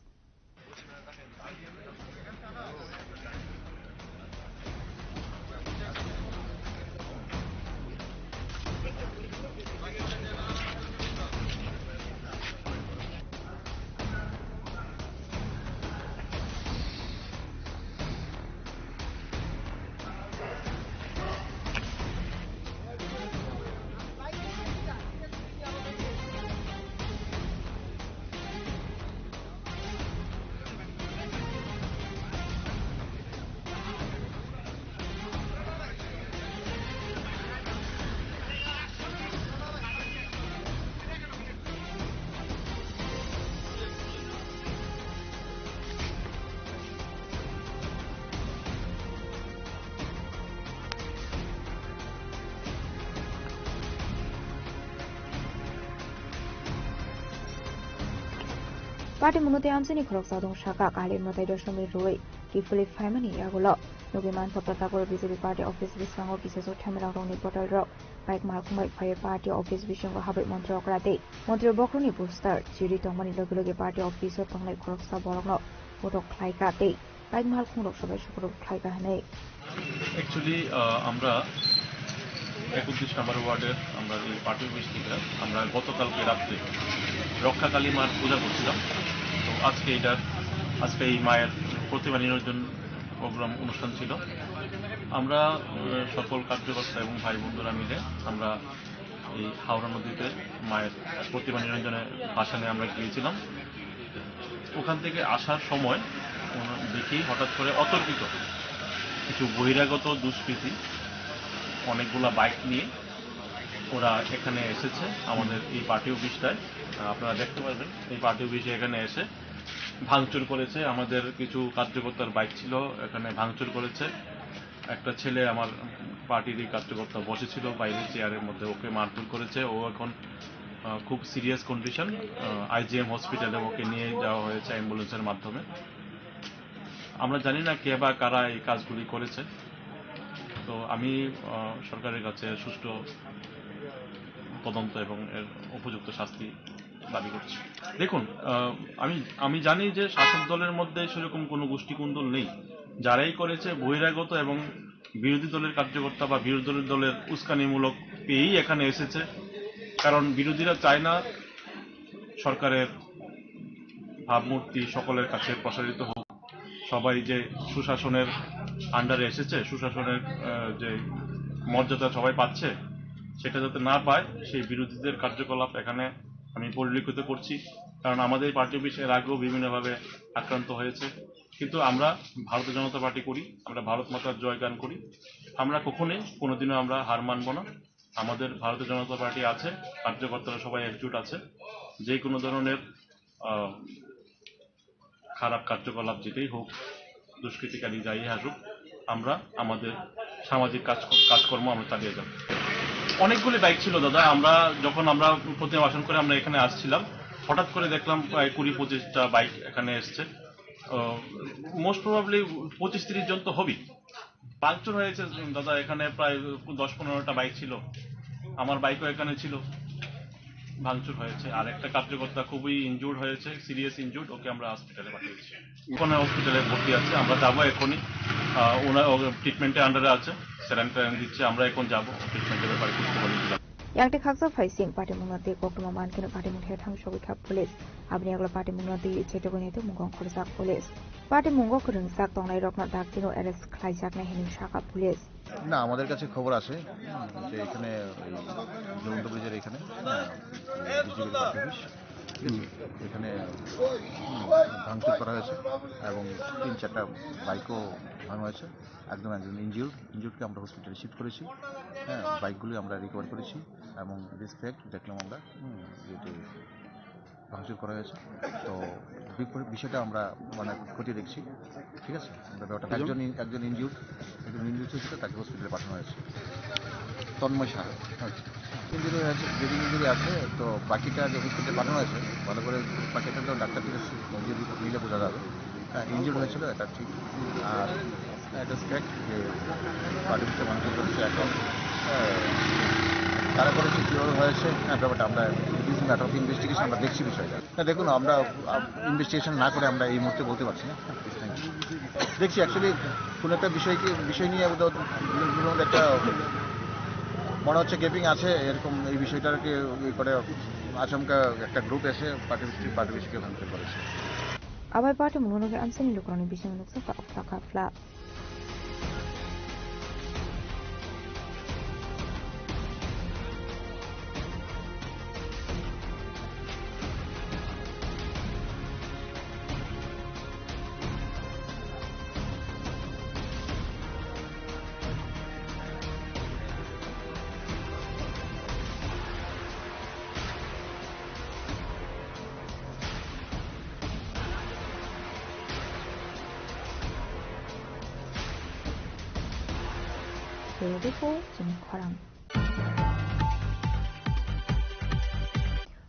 Patimungno tei amchaini khoroksa dong saka, kali mwtai doshomni rwi kiphilwi phaimani yagulo. Nugwi mankha Pratapgarh B J P party office bwskango kisasuk themrangrokni botalrok bike malkhung bai phaiwi party office bisingo habwi montri okra tei montri bokhorokni poster chiri tongmani logi logi party office o tongnai khoroksa borokno botok khlaikha tei bike malkhungrok sobai sukrok khlaikha hwnwi. Actually, আহ, আমরা একত্রিশ নম্বর ওয়ার্ডের আমরা যে party office থেকে আমরা গতকালকে রাত্রে রক্ষাকালী মার পূজা করছিলাম। তো আজকে এটার, আজকে এই মায়ের প্রতিমা নিরঞ্জন প্রোগ্রাম অনুষ্ঠান ছিল। আমরা, আহ, সকল কার্যকর্তা এবং ভাই বন্ধুরা মিলে আমরা এই হাওড়া নদীতে মায়ের প্রতিমা নিরঞ্জনের ভাসানে আমরা গিয়েছিলাম। ওখান থেকে আসার সময় ওনা-, দেখি হঠাৎ করে অতর্কিত কিছু বহিরাগত দুষ্কৃতী অনেকগুলা বাইক নিয়ে ওরা এখানে এসেছে আমাদের এই পার্টি অফিসটায়। আহ, আপনারা দেখতে পারবেন এই পার্টি অফিসে এখানে এসে ভাঙচুর করেছে। আমাদের কিছু কার্যকর্তার বাইক ছিল, এখানে ভাঙচুর করেছে। একটা ছেলে আমার পার্টিরই কার্যকর্তা বসেছিল বাইরে চেয়ারের মধ্যে, ওকে মারধর করেছে। ও এখন, আহ, খুব সিরিয়াস কন্ডিশন। আহ, আইজিএম হসপিটালে ওকে নিয়ে যাওয়া হয়েছে অ্যাম্বুলেন্সের মাধ্যমে। আমরা জানি না কে বা কারা এই কাজগুলি করেছে। তো আমি, আহ, সরকারের কাছে সুষ্ঠু তদন্ত এবং এর উপযুক্ত শাস্তি দাবি করছি। দেখুন, আহ, আমি, আমি জানি যে শাসক দলের মধ্যে সেরকম কোনো গোষ্ঠীকুন্দল নেই। যারাই করেছে বহিরাগত এবং বিরোধী দলের কার্যকর্তা বা বিরোধী দলের উস্কানিমূলক পেয়েই এখানে এসেছে। কারণ বিরোধীরা চায় না সরকারের ভাবমূর্তি সকলের কাছে প্রসারিত হোক। সবাই যে সুশাসনের আন্ডারে এসেছে, সুশাসনের, আহ, যে মর্যাদা সবাই পাচ্ছে, সেটা যাতে না পায়, সেই বিরোধীদের কার্যকলাপ এখানে আমি পরিলক্ষিত করছি। কারণ আমাদের এই পার্টি অফিস এর আগেও বিভিন্নভাবে আক্রান্ত হয়েছে, কিন্তু আমরা ভারতীয় জনতা পার্টি করি, আমরা ভারত মাতার জয়গান করি। আমরা কখনোই, কোনোদিনও আমরা হার মানব না। আমাদের ভারতীয় জনতা পার্টি আছে, কার্যকর্তারা সবাই একজোট আছে। যে কোনো ধরনের, আহ, খারাপ কার্যকলাপ যেটাই হোক, দুষ্কৃতিকারী যাই আসুক, আমরা আমাদের সামাজিক কাজ, কাজকর্ম আমরা চালিয়ে যাব। অনেকগুলি বাইক ছিল দাদা, আমরা যখন আমরা প্রতিমা ভাসান করে আমরা এখানে আসছিলাম, হঠাৎ করে দেখলাম প্রায় কুড়ি পঁচিশটা বাইক এখানে এসছে। মোস্ট প্রবাবলি পঁচিশ তিরিশ জন তো হবেই। ভাঙচুর হয়েছে দাদা, এখানে প্রায় দশ পনেরোটা বাইক ছিল, আমার বাইকও এখানে ছিল, ভাঙচুর হয়েছে। আর একটা কার্যকর্তা খুবই ইনজুর্ড হয়েছে, সিরিয়াস ইনজুর্ড, ওকে আমরা হসপিটালে পাঠিয়েছি। ওখানে হসপিটালে ভর্তি আছে, আমরা যাবো এখনই। আহ, ওনার, ও ট্রিটমেন্টের আন্ডারে আছে, স্যালাইন ট্যালাইন দিচ্ছে, আমরা এখন যাবো ট্রিটমেন্টের ব্যাপারে খোঁজ খবর নিতে যাবো। Yang tei khaksa phaising patimungno tei koktwma mankhe patimung thethang sogwi kha police. Aboni yagulo patimungno twi chetogwi naitu mungkong khorjak police. Patimungo kwrwngjak tongnairokno daktino arrest khlaijaknai hwnwi sakha police. না, আমাদের কাছে খবর আছে যে এখানে এই জয়ন্ত ব্রিজের এখানে, হ্যাঁ, বিজেপির পার্টি অফিস, ঠিক আছে? এখানে, হুম, ভাঙচুর করা হয়েছে এবং তিন চারটা বাইকও ভাঙা হয়েছে। একদম একজন ইনজিউর্ড, ইনজিউর্ডকে আমরা হসপিটালে শিফট করেছি। হ্যাঁ, বাইকগুলি আমরা রিকভার করেছি এবং রেসপেক্ট দেখলাম আমরা, হুম, যেহেতু ভাঙচুর করা হয়েছে। তো বিপ-, বিষয়টা আমরা মানে খতিয়ে দেখছি, ঠিক আছে? আমরা ব্যাপারটা, একজন ইন-, একজন ইনজিউর্ড, একজন ইনজিউর্ড হয়েছিল, তাকে হসপিটালে পাঠানো হয়েছে। তন্ময় সাহা। আচ্ছা। ইনজুরি হয়েছে, ব্রিদিং ইনজুরি আছে, তো বাকিটা যে হসপিটালে পাঠানো হয়েছে, ভালো করে বাকিটা তো ডাক্তার ঠিক আছে, নিজের রিপোর্ট নিলে বোঝা যাবে। হ্যাঁ, ইনজিউর্ড হয়েছিল, এটা ঠিক। আর এটা ফ্যাক্ট যে পার্টির মানুষ করেছে এখন। হ্যাঁ, তারা করেছে, কীভাবে হয়েছে, হ্যাঁ, ব্যাপারটা আমরা, it is matter of investigation, আমরা দেখছি বিষয়টা। না, দেখুন, আমরা, আ, ইনভেস্টিগেশন না করে আমরা এই মুহূর্তে বলতে পারছি না। Thank you। দেখছি, অ্যাকচুয়ালি কোনো একটা বিষয় কি, বিষয় নিয়ে ওদের একটা মনে হচ্ছে গ্যাপিং আছে, এরকম এই বিষয়টাকে ইয়ে করে আচমকা একটা গ্রুপ এসে পার্টি, পার্টি বেশিকে ভাঙচুর করেছে। Abai party mungno khe amchaini lukurokni bisingo nukjakha okta kha pla. Bureau Report, chini khorang.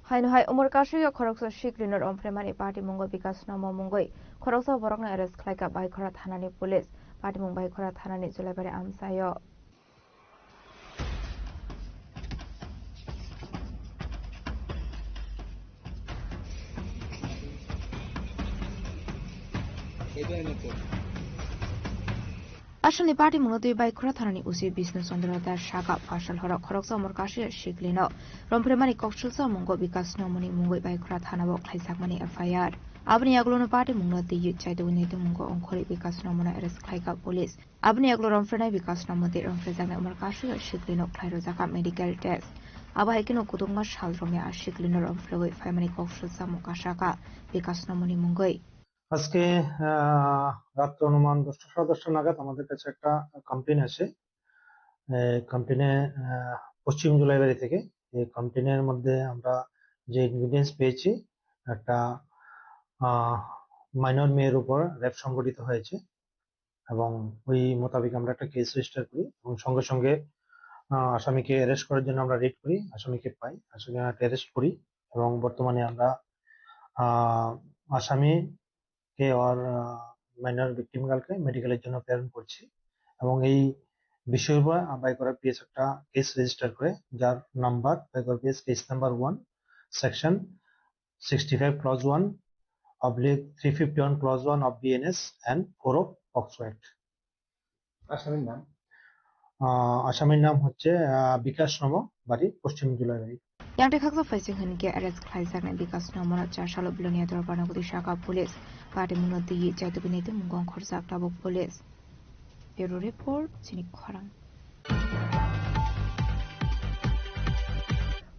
Haino hai Umar Kasui o khoroksa siklino romphre mani party mungo Bikas Nomo mungoi khoroksa borokno arrest khlaika Baikhora thanani police. Party mung Baikhora thanani Julaibari amchaio. Asalni party mungno twi Baikhora thanani O C Bishnu Chandra Das sakha, phasal horo khoroksa Umar Kasui siklino romphre mani koksulsa mungo Bikas Nomoni mungoi Baikhora thanao khlaijakmani F I R. Aboni yagulono party mungno twi chaitugwi naitu mungo ongkhorwi Bikas Nomono arrest khlaika police. Aboni yagulo romphrenai Bikas Nomo tei romphrejaknai Umar Kasui siklino khlai rwjakha medical test. Abo hai kheno kwdwkma sal romya a siklino romphrewi phaimani koksulsa mung kasakha Bikas Nomoni mungoi. আজকে, আহ, রাত্র অনুমান দশটা, সাড়ে দশটা নাগাদ আমাদের কাছে একটা কমপ্লেন আসে। এ, কমপ্লেনে, আহ, পশ্চিম জুলাইবাড়ি থেকে। এই কমপ্লেনের মধ্যে আমরা যে ইনগ্রিডিয়েন্টস পেয়েছি, একটা, আহ, মাইনর মেয়ের উপর রেপ সংঘটিত হয়েছে এবং ওই মোতাবেক আমরা একটা কেস রেজিস্টার করি এবং সঙ্গে সঙ্গে, আহ, আসামিকে অ্যারেস্ট করার জন্য আমরা রেড করি, আসামিকে পাই, আসামিকে আমরা অ্যারেস্ট করি এবং বর্তমানে আমরা, আহ, আসামিকে আর, আহ, মাইনর ভিকটিম গার্লকে মেডিকেলের জন্য প্রেরণ করছি এবং এই বিষয়ের উপর বাইকরা পিএস একটা কেস রেজিস্টার করে, যার number Baikhora PS case number one, section sixty five clause one, oblique three fifty one clause one of BNS and four of POCSO act. আসামির নাম? আহ, আসামির নাম হচ্ছে, আহ, বিকাশ নম, বাড়ি পশ্চিম Julaibari. Yang tei khaksa phaising hwn khe arrest khlaijaknai Bikas Nomono cha salo Belonia Dorbarno gudi sakha police. Party mungno twi chaitugwi naitu mungkong khorjak tabuk police. Bureau Report, chini khorang.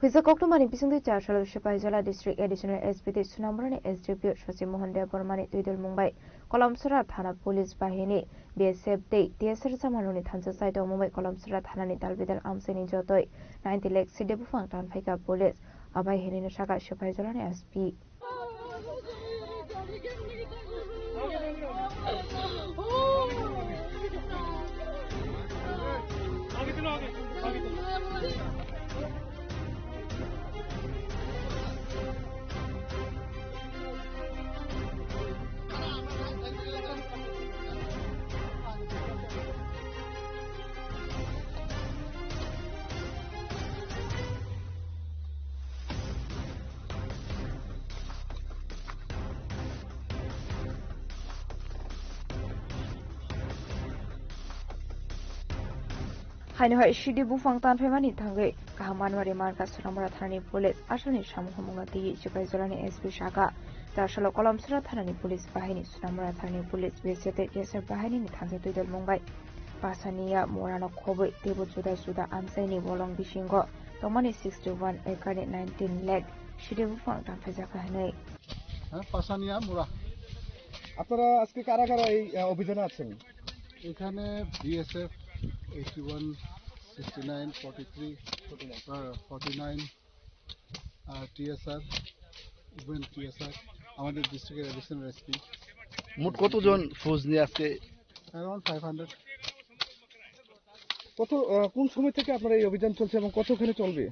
Huijak koktwmani bisingtwi char salo Sipaijala District Additional S P tei Sunamurani S D P O Sachi Mohan Debbarmani twidulmung bai Kolomsora Thana Police Bahini, B S F tei T S R Jamanoni thansa chai tongmung bai Kolomsora Thanani dalbidal amchaini jotoi ninety lakh side buphang tanphaikha Police. Abai hinwi sakha Sipaijalani S P. Haino hai sidi buphang tanphaimani thangwi kaham manwari mankha Sonamura thanani police. Aswkni samung hamungno twiwi Chikaijalani S P saka. Tarsalo Kolomsora thanani police bahini Sonamura thanani police B S F tei T S F bahinini thansa twidol mungbai Pasania Murano khobwi teibo juda juda amchaini bolong bisingo tongmani sixty one acre ni nineteen lakh sidi buphang tanphaijakha hinwi. হ্যাঁ, পাশানিয়া মুরা। আপনারা আজকে কারা কারা এই, আহ, অভিযানে আছেন? এখানে BSF eighty one, sixty nine, forty three, uh, forty nine, uh, TSR, even TSR, আমাদের ডিস্ট্রিক্টের অ্যাডিশনাল এসপি। মোট কতজন ফৌজ নিয়ে আজকে? Around five hundred. কত, আহ, কোন সময় থেকে আপনার এই অভিযান চলছে এবং কতক্ষণে চলবে?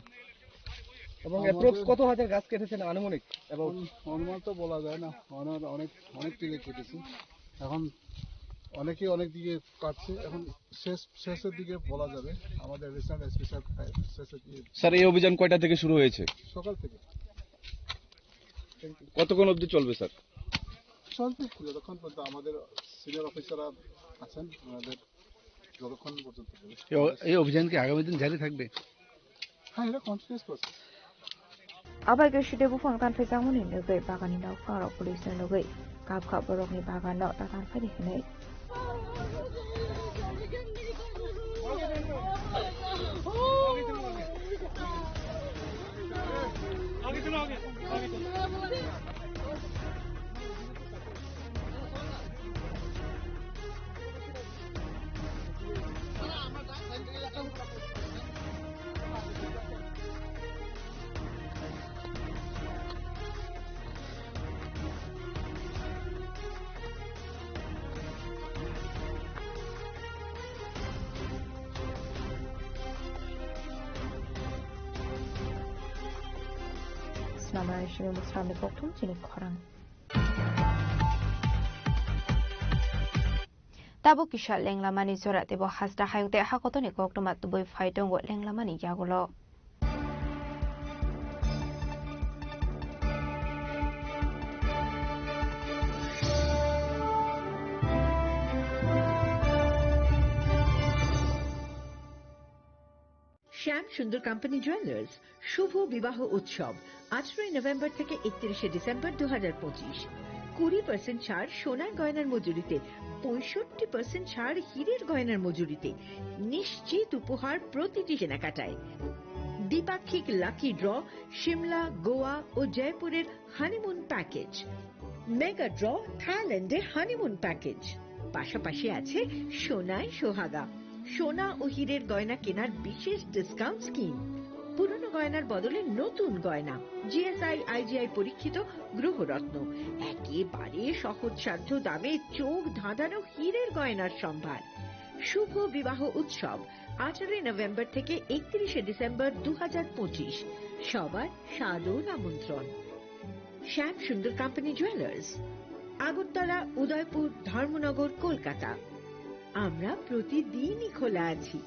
এবং আমাদের অ্যাপ্রক্স কত হাজার গাছ কেটেছেন আনুমানিক? এবং অনু-, অনুমান তো বলা যায় না, অনেক, অনেক, অনেক টিলে কেটেছি। এখন অনেকেই অনেক দিকে কাটছে, এখন শেষ, শেষের দিকে বলা যাবে। আমাদের রিসেন্ট এসপি সাহেব শেষের দিকে স্যার, এই অভিযান কয়টা থেকে শুরু হয়েছে? সকাল থেকে। কতক্ষণ অবধি চলবে স্যার? চলবে যতক্ষণ পর্যন্ত আমাদের সিনিয়র অফিসাররা আছেন, ওনাদের যতক্ষণ পর্যন্ত চলবে। এই অ-, এই অভিযান কি আগামী দিন জারি থাকবে? হ্যাঁ, এটা continuous process. Abai khe side buphang tanphaijakmani nugwi baganni nokphang rok police ni nugwi kap kap borokni bagan no ta tanphaidi hinwi. Snamra Ishimi Musramni kokthum chini khorang. Tabuk kisa lenglamani jora teibo hasta hayung tei hakotoni koktwma tubui phai tongo lenglamani yagulo. শ্যাম সুন্দর company jewellers শুভ বিবাহ উৎসব আঠারোই নভেম্বর থেকে একত্রিশে ডিসেম্বর দু হাজার পঁচিশ। কুড়ি পার্সেন্ট ছাড় সোনার গয়নার মজুরিতে, পঁয়ষট্টি পার্সেন্ট ছাড় হীরের গয়নার মজুরিতে। নিশ্চিত উপহার প্রতিটি কেনাকাটায়। দ্বিপাক্ষিক লাকি ড্র সিমলা, গোয়া ও জয়পুরের হানিমুন প্যাকেজ। মেগা ড্র থাইল্যান্ডে হানিমুন প্যাকেজ। পাশাপাশি আছে সোনায় সোহাগা, সোনা ও হীরের গয়না কেনার বিশেষ ডিসকাউন্ট স্কিম। পুরনো গয়নার বদলে নতুন গয়না, জিএসআই, আইজিআই পরীক্ষিত গ্রহরত্ন, একেবারে সহজসাধ্য দামে চোখ ধাঁধানো হীরের গয়নার সম্ভার। শুভ বিবাহ উৎসব আঠারোই নভেম্বর থেকে একত্রিশে ডিসেম্বর দু হাজার পঁচিশ। সবার সাদর আমন্ত্রণ। শ্যাম সুন্দর কোম্পানি জুয়েলার্স, আগরতলা, উদয়পুর, ধর্মনগর, কলকাতা। আমরা প্রতিদিনই খোলা আছি।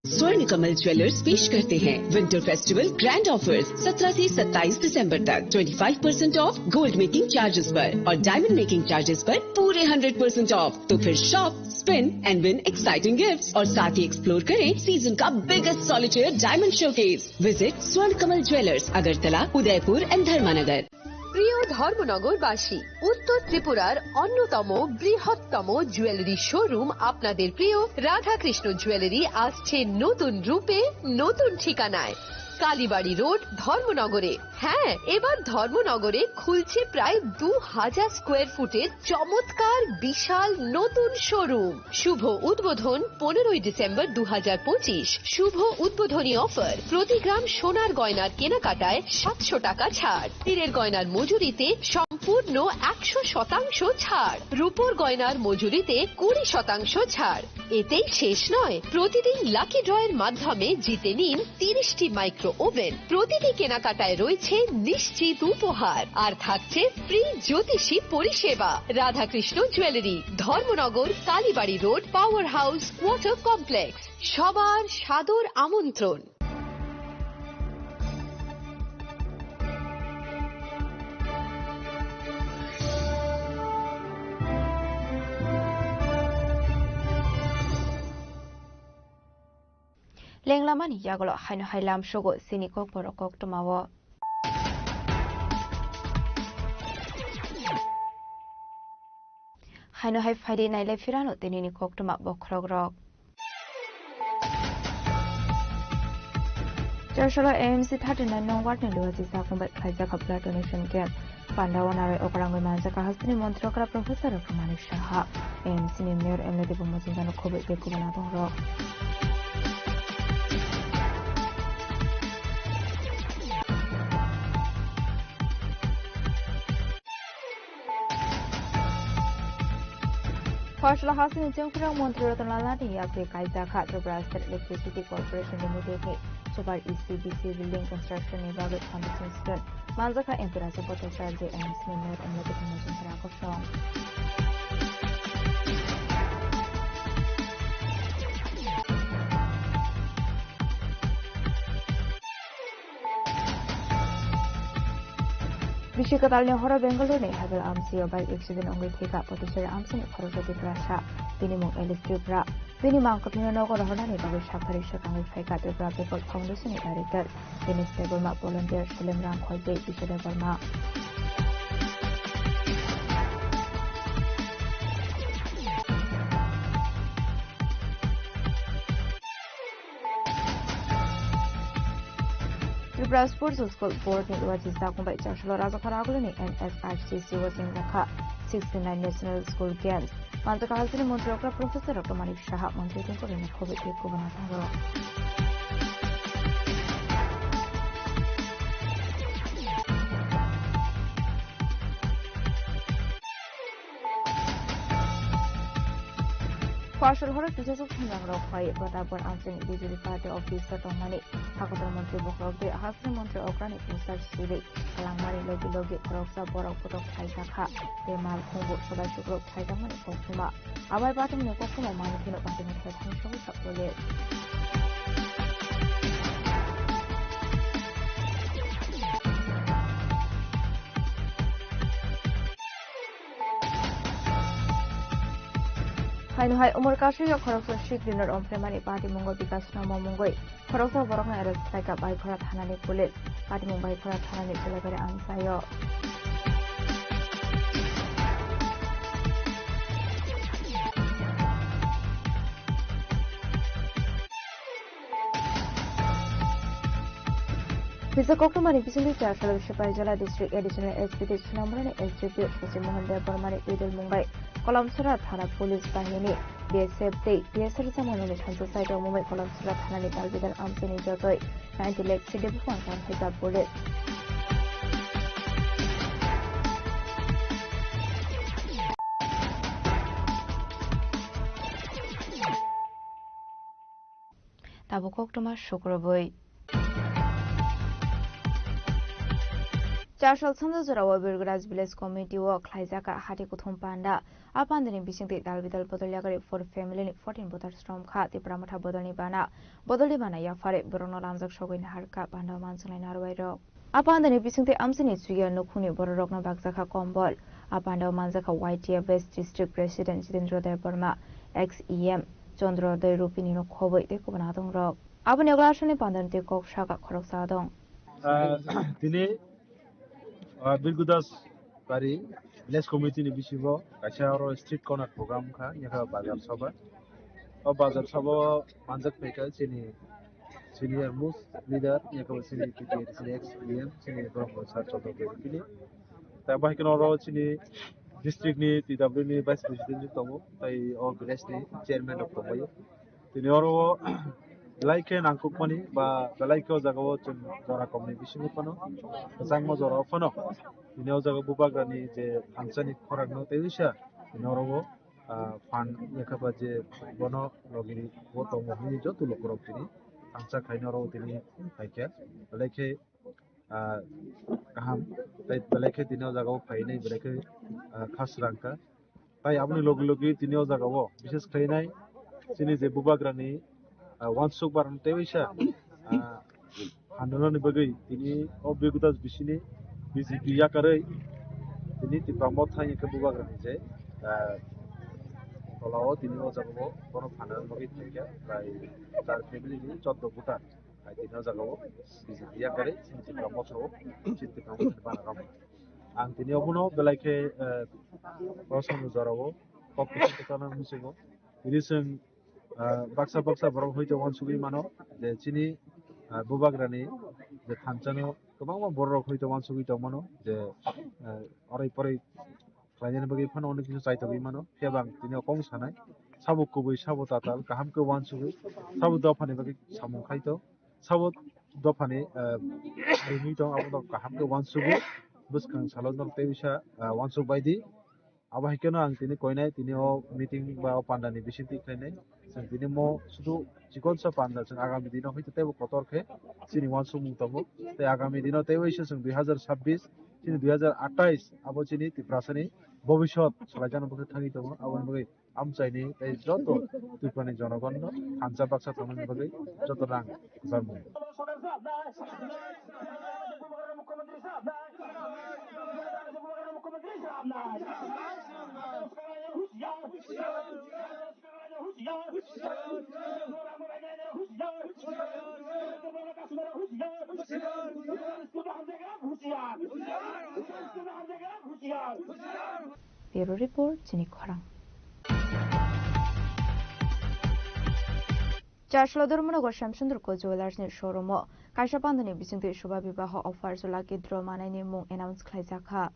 स्वर्ण कमल ज्वेलर्स पेश करते हैं विंटर फेस्टिवल ग्रैंड ऑफर्स। सत्रह से सत्ताईस दिसंबर तक twenty five percent of gold making charges पर और डायमंड मेकिंग चार्जेस पर पूरे हंड्रेड परसेंट ऑफ। तो फिर shop, spin and win exciting gifts और साथ ही एक्सप्लोर करें सीजन का biggest solitaire diamond showcase. Visit स्वर्ण कमल ज्वेलर्स, अगरतला, उदयपुर एंड धर्मानगर। প্রিয় ধর্মনগরবাসী, উত্তর ত্রিপুরার অন্যতম বৃহত্তম জুয়েলারি শোরুম আপনাদের প্রিয় রাধাকৃষ্ণ জুয়েলারি আসছে নতুন রূপে, নতুন ঠিকানায়। কালীবাড়ি রোড, ধর্মনগরে। হ্যাঁ, এবার ধর্মনগরে খুলছে প্রায় দু হাজার স্কোয়ার ফুটের চমৎকার বিশাল নতুন শোরুম। শুভ উদ্বোধন পনেরোই ডিসেম্বর দু হাজার পঁচিশ। শুভ উদ্বোধনী অফার, প্রতি গ্রাম সোনার গয়নার কেনাকাটায় সাতশো টাকা ছাড়, হীরের গয়নার মজুরিতে সম্পূর্ণ একশো শতাংশ ছাড়, রূপোর গয়নার মজুরিতে কুড়ি শতাংশ ছাড়। এতেই শেষ নয়, প্রতিদিন লাকি ড্রয়ের মাধ্যমে জিতে নিন তিরিশটি মাইক্রো ওভেন। প্রতিটি কেনাকাটায় রয়েছে নিশ্চিত উপহার, আর থাকছে ফ্রি জ্যোতিষী পরিষেবা। Radhakrishna jewellery, Dharmanagar, Kalibari road, power house, water complex. সবার সাদর আমন্ত্রণ। Lenglamani yagulo haino hai lamsogo chini kokborok koktwmao. Haino hai phaidi nailai phirano tinini koktwma bokhorokrok. Chasalo A M C thirty nine nong ward ni luachi sakong bai khlaijak blood donation camp. Pandao narwi okrangwi manjak hasteni montri okra Professor Doctor Manik Saha, A M C ni mayor M L A Debo Mojumdar no khobwi tei kubun adongrok. Phasla hasteni chengphirang montri Ratan Lal Nath ni yakri kaijak kha Tripura State Electricity Corporation Limited ni Super E C B C building construction ni bagwi foundation stone manjakha M P Raja Bhattacharya, M C ni mayor M L A Debo Mojumdar kosong. Bisi kwtalni horo Bengaluru ni Herbal amsio bike accident wngwi thwikha, Potisari amsini khoroksa Tiprasa, bini mung Alice Tripura. Bini mangkwthwino nogo rohornani bagwi saphari swkangwi phaikha Tripura People Foundation ni director Dinesh Debbarma, volunteer Salim Rangkhol tei Bishu Debbarma. Tripura Sports School Board ni luachi sakong bai Chasalo Rajakhor agulini N S R C C o chengjakha sixty nine National School Games. Manjakha hasteni montri okra Professor Doctor Manik Saha, montri tei khobwi tei kubun adongrok. Phasal horo kisasuk thumrangrok phai Pratapgarh amchini B J P party office o tongmani hakotor montri bokhorok tei hasteni montri okrani poster siri kalangmani logi logi khoroksa borok botok khlaijakha tei mal khungbu sobai sukruk khlaijakmani koktwma. Abai patimni koktwma manwi phino patimni thai thani sogwi sak police. Haino hai umor kasui o khoroksa Sikh Rinor Omphraimani patimungo Bikash Namo mungwi khoroksa borokno arrest khlaikha Baikhora thanani police. Patimung Baikhora thanani Cholaibari amchaio. Kisa koktwmani bisingtwi Chasalo Sipaijala District Additional S P tei Sonamurani S D P O Shashi Mohan Debbarmani idol mungbai Kolamsora thana police bahini B S F tei T S R chamani thansa side o mungbai Kolamsora thanani dalbidal amchaini jotoi ninety lakh sidi buphang tang khaijak police. Tabuk koktwma sukrubwi. Chasal sanja jorao Birguraj Village Committee o khlaijak hati kuthum panda. A pandani bisingtwi dalbidal bodol yagari four family ni fourteen voters romkha. Tipra Motha bodolni bana, bodolni bana yaphari borokno lamjak sogwi naharkha panda o manjaknai narwai rok. A pandani bisingtwi amchaini chuya nukhungni bororokno bakjakha kombol. A pandao manjakha Y T F West District President Jitendra Debbarma, ex E M Chandrodaya Rupini no khobwi tei kubun adongrok. Aboni ulo aswkni pandani tei kok sakha khoroksa adong. Ah, tini, ah, Birgudas Bari Village Committee ni bisingo kaisa oro street corner program wngkha, yakha bazar sabha. O bazar sabha o manjak phaikha chini senior most leader, yakha chini T T A D C ni ex E M, chini borok bo sir Chandra Debbarma. Tei abo hai kheno oro chini district ni T W ni vice president tongo, tei o village ni chairman rok tongbaio. Tini oro o belai khe nangkukmani ba belai khe o jaga o chwng jora kom ni bisingo phano, kwchangma jora o phano tini o jaga bubagra ni je thansa ni khorang no tei uisa tini oro o, ah, phan yakha ba je bono logi ni bo tongo hwnwi joto lukurok tini thansa khaino oro o tini phaikha. Belai khe ah, kaham. Tai belai khe tini o jaga o phainai belai khe, ah, kha srang kha. Tai aboni logi logi tini o jaga o bishes khlainai chini je bubagra ni, ah, uansuk barang tei waisa, ah, handona ni bagwi tini o Birgudas bisini B J P yakarwi tini Tipra Motha hwnwi khe bubagra ni je, ah, Tola o tini o jaga o bono phanani bagwi thangkha, tai tar family ni choddo voter. Hai tini o jaga o B J P yakari chini Tipra motha o, chini Tipra motha ni bana rok. Ang tini obono belai khe, eh, o samung jora o kok kuchuk kwchana muchungo. Tini chwng, eh, baksa baksa borok hoito uansugwi mano je chini, eh, bubagrani je thansa no kwbangma borok hoito uansugwi tongmano je, eh, orai porai khlainani bagwi phano onek kisa chaitogwi mano. Phiya bo ang tini o kong sanai, sabo kubui, sabo tatal, kaham khe uansugwi, sabo dophani bagwi samung khai tong, sabo dophani, eh, rimwi tong, abono kaham khe uansugwi, bwskang salo nok tei bisa, eh, uansuk bai di. Abo hai kheno ang tini koinai, tini o meeting ba o pandani bisingtwi khlainai. Chwng tini mo sudu chikonsa panda chwng agami dino hoi tei teibo kotor khe chini uansukmung tongo. Tei agami dino tei waisa chwng dui hazar sabbish, chini dui hazar atais abo chini Tiprasani bobisot salaijakna bagwi thangwi tongo. Aboni bagwi amchaini tei joto Tripurani jonogonno thansa baksa tongmani bagwi joto rang kwchar mung. Bureau Report, chini khorang. Chaslo Dharmanagar Shyamsundar Co Jewellers ni showroom o kaisa pandani bisingtwi Shubha Bibaho offer o lucky draw manaini mung announce khlaijak kha.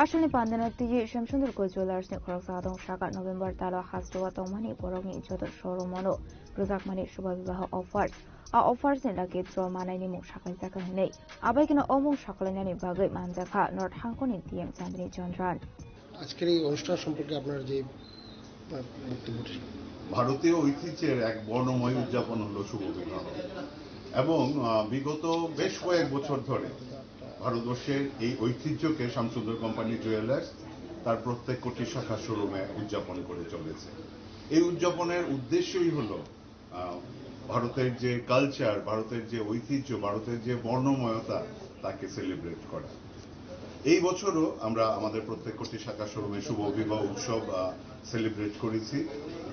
Aswkni pandana twiwi Shyamsundar Co Jewellers ni khoroksa adong saka November talo hasteo tongmani borokni joto showroom-o rwjakmani Shubha Bibaho offers. A offers ni lucky draw manaini mung saklaijak kha hwnwi. Abaikeno o mung saklainani bagwi manjakha North Hangkoni D M Chandni Chandran. আজকের এই অনুষ্ঠান সম্পর্কে আপনার যে, আহ, বক্তব্যটি। ভারতীয় ঐতিহ্যের এক বর্ণময় উদযাপন হলো শুভ বিবাহ এবং, আহ, বিগত বেশ কয়েক বছর ধরে ভারতবর্ষের এই ঐতিহ্যকে শ্যামসুন্দর কোম্পানি জুয়েলার্স তার প্রত্যেক কোটি শাখা শোরুমে উদযাপন করে চলেছে। এই উদযাপনের উদ্দেশ্যই হলো আহ, ভারতের যে কালচার, ভারতের যে ঐতিহ্য, ভারতের যে বর্ণময়তা, তাকে সেলিব্রেট করা। এই বছরও আমরা আমাদের প্রত্যেক কোটি শাখা শোরুমে শুভ বিবাহ উৎসব, আহ, সেলিব্রেট করেছি,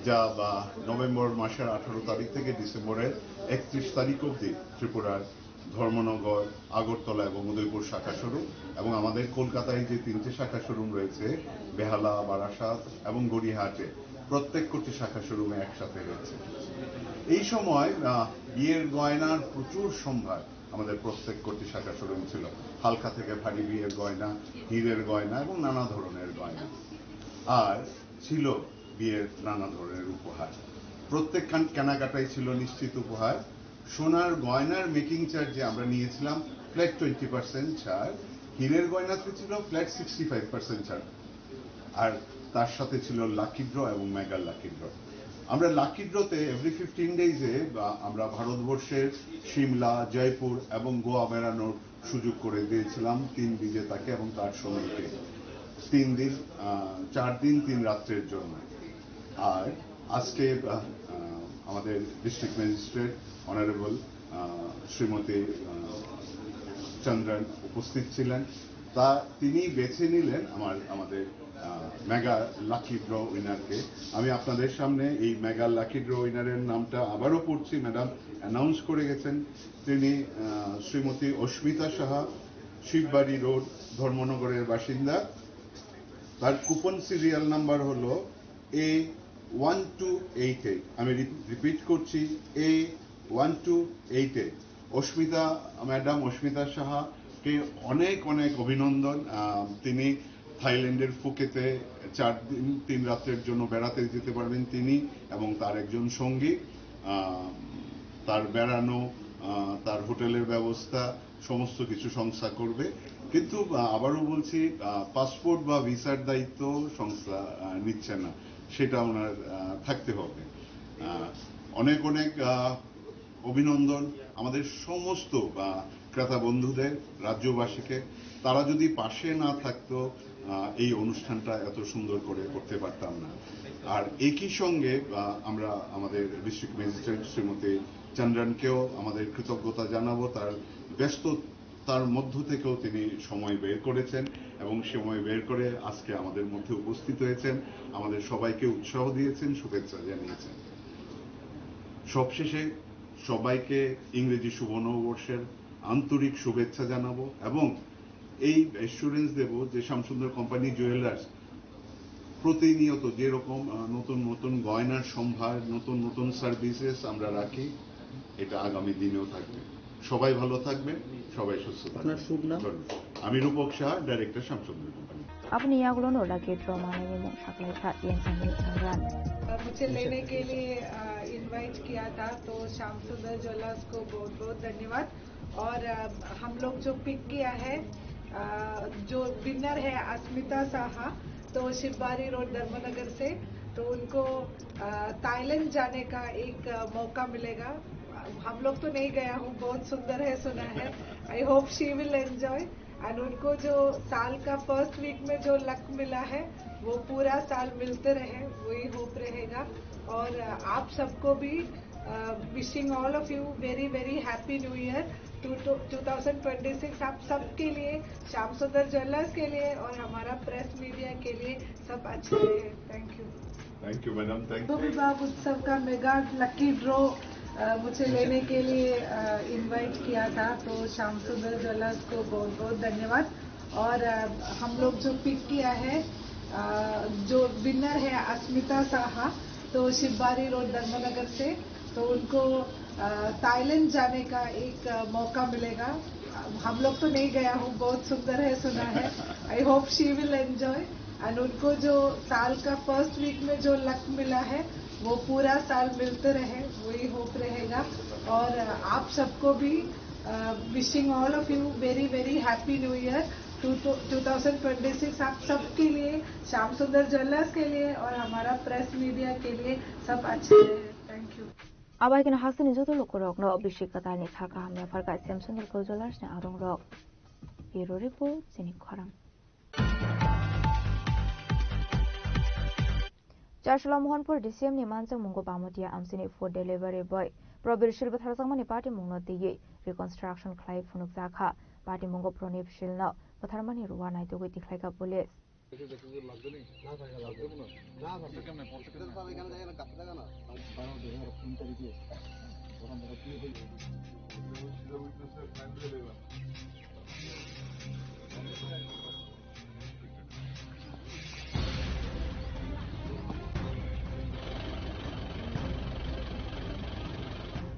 যা, বা, নভেম্বর মাসের আঠারো তারিখ থেকে ডিসেম্বরের একত্রিশ তারিখ অবধি ত্রিপুরার ধর্মনগর, আগরতলা এবং উদয়পুর শাখা শোরুম এবং আমাদের কলকাতায় যে তিনটে শাখা শোরুম রয়েছে, বেহালা, বারাসাত এবং গড়িয়াহাটে, প্রত্যেক কোটি শাখা শোরুমে একসাথে হয়েছে। এই সময়, আহ, বিয়ের গয়নার প্রচুর সম্ভার আমাদের প্রত্যেক কোটি শাখা শোরুম ছিল। হালকা থেকে ভারী বিয়ের গয়না, হীরের গয়না এবং নানা ধরনের গয়না। আর ছিল বিয়ের নানা ধরনের উপহার। প্রত্যেক কান-, কেনাকাটাই ছিল নিশ্চিত উপহার। সোনার গয়নার মেকিং চার্জ যে আমরা নিয়েছিলাম ফ্ল্যাট টোয়েন্টি পার্সেন্ট ছাড়, হীরের গয়নাতে ছিল ফ্ল্যাট সিক্সটি ফাইভ পার্সেন্ট ছাড়। আর তার সাথে ছিল লাকি ড্র এবং মেগা লাকি ড্র। আমরা লাকি ড্রতে এভরি ফিফটিন ডেইজে আমরা ভারতবর্ষের সিমলা, জয়পুর এবং গোয়া বেড়ানোর সুযোগ করে দিয়েছিলাম তিন বিজেতাকে এবং তার সঙ্গীকে। তিন দিন, আহ, চার দিন তিন রাত্রের জন্য। আর আজকে, আহ, আহ, আমাদের ডিস্ট্রিক্ট ম্যাজিস্ট্রেট অনারেবল, আহ, শ্রীমতী, আহ, চন্দ্রন উপস্থিত ছিলেন। তা তিনি বেছে নিলেন আমার, আমাদের, আহ, মেগা লাকি ড্র উইনারকে। আমি আপনাদের সামনে এই মেগা লাকি ড্র উইনারের নামটা আবারও পড়ছি, ম্যাডাম অ্যানাউন্স করে গেছেন। তিনি, আহ, শ্রীমতী অস্মিতা সাহা, শিববাড়ি রোড, ধর্মনগরের বাসিন্দা। তার কুপন সিরিয়াল নাম্বার হলো এ ওয়ান টু এইট এইট। আমি রিপিট করছি, এ ওয়ান টু এইট এইট। অস্মিতা ম্যাডাম, অস্মিতা সাহাকে অনেক অনেক অভিনন্দন। আহ, তিনি থাইল্যান্ডের ফুকেতে চার দিন তিন রাত্রের জন্য বেড়াতে যেতে পারবেন, তিনি এবং তার একজন সঙ্গী। আহ, তার বেড়ানো, আহ, তার হোটেলের ব্যবস্থা, সমস্ত কিছু সংস্থা করবে। কিন্তু, আহ, আবারও বলছি, আহ, পাসপোর্ট বা ভিসার দায়িত্ব সংস্থা, আহ, নিচ্ছে না, সেটা ওনার, আহ, থাকতে হবে। আহ, অনেক অনেক, আহ, অভিনন্দন আমাদের সমস্ত, আহ, ক্রেতা বন্ধুদের, রাজ্যবাসীকে। তারা যদি পাশে না থাকতো, আহ, এই অনুষ্ঠানটা এত সুন্দর করে করতে পারতাম না। আর একই সঙ্গে, আহ, আমরা আমাদের ডিস্ট্রিক্ট ম্যাজিস্ট্রেট শ্রীমতী চন্দ্রনকেও আমাদের কৃতজ্ঞতা জানাবো, তার ব্যস্ততার মধ্য থেকেও তিনি সময় বের করেছেন এবং সময় বের করে আজকে আমাদের মধ্যে উপস্থিত হয়েছেন, আমাদের সবাইকে উৎসাহ দিয়েছেন, শুভেচ্ছা জানিয়েছেন। সবশেষে সবাইকে ইংরেজি শুভ নববর্ষের আন্তরিক শুভেচ্ছা জানাবো এবং এই অ্যাসুরেন্স দেব যে শ্যামসুন্দর কোম্পানি জুয়েলার্স প্রতিনিয়ত যেরকম, আহ, নতুন নতুন গয়নার সম্ভার, নতুন নতুন সার্ভিসেস আমরা রাখি, এটা আগামী দিনেও থাকবে। সবাই ভালো থাকবেন, সবাই সুস্থ থাকবেন। আপনার শুভ নাম? ধন্যবাদ। আমি Rupak Saha, director Shyamsundar company. Aboni yagulono lucky draw manwi mung saklaikha T N Sangri Sangran. मुझे लेने के लिए इनवाइट किया था, तो श्याम सुंदर ज्वेलर्स को बहुत बहुत धन्यवाद। और अ, हम लोग जो पिक किया है, अ, जो विनर है अस्मिता साहा, तो शिवबारी रोड धर्मनगर से, तो उनको अ, थाईलैंड जाने का एक अ, मौका मिलेगा। हम लोग तो नहीं गया हूँ, बहुत सुंदर है सुना है। I hope she will enjoy। And उनको जो साल का फर्स्ट वीक में जो लक मिला है, वो पूरा साल मिलते रहे, वही होप रहेगा। और अ, आप सबको भी, wishing all of you very very happy new year to two thousand twenty six। आप सबके लिए, श्याम सुंदर ज्वेलर्स के लिए और हमारा प्रेस मीडिया के लिए सब अच्छा रहे। Thank you. Thank you madam, thank you. विभाग उत्सव का मेगा लकी ड्रॉ मुझे लेने के लिए इनवाइट किया था, तो श्याम सुंदर ज्वेलर्स को बहुत बहुत धन्यवाद। और अ, हम लोग जो पिक किया है, अ, जो विनर है अस्मिता साहा, तो शिवबारी रोड धर्मनगर से, तो उनको अ, थाईलैंड जाने का एक अ, मौका मिलेगा। हम लोग तो नहीं गया हूँ, बहुत सुंदर है सुना है। I hope she will enjoy। And उनको जो साल का फर्स्ट वीक में जो लक मिला है, वो पूरा साल मिलते रहे, वही होप रहेगा। और अ, आप सबको भी, wishing all of you very very happy new year to two thousand twenty six। आप सबके लिए, श्याम सुंदर ज्वेलर्स के लिए और हमारा प्रेस मीडिया के लिए सब अच्छा रहे। Thank you. Abai keno haksini joto lukurokno bisi kwtalni sal kaham yaphar ka Shyam Sundar Gold Jewellers ni arong rok. Bureau report, chini khorang. Chasla Mohanpur D C M ni manchak mungo Bamotia amsini food delivery boy Probir Shil bwtharjakmani party mungno twiwi reconstruction khlai phunukjakha. Party mungo Pranib Shil no bwtharmani rua naitugwi tikhlaikha police.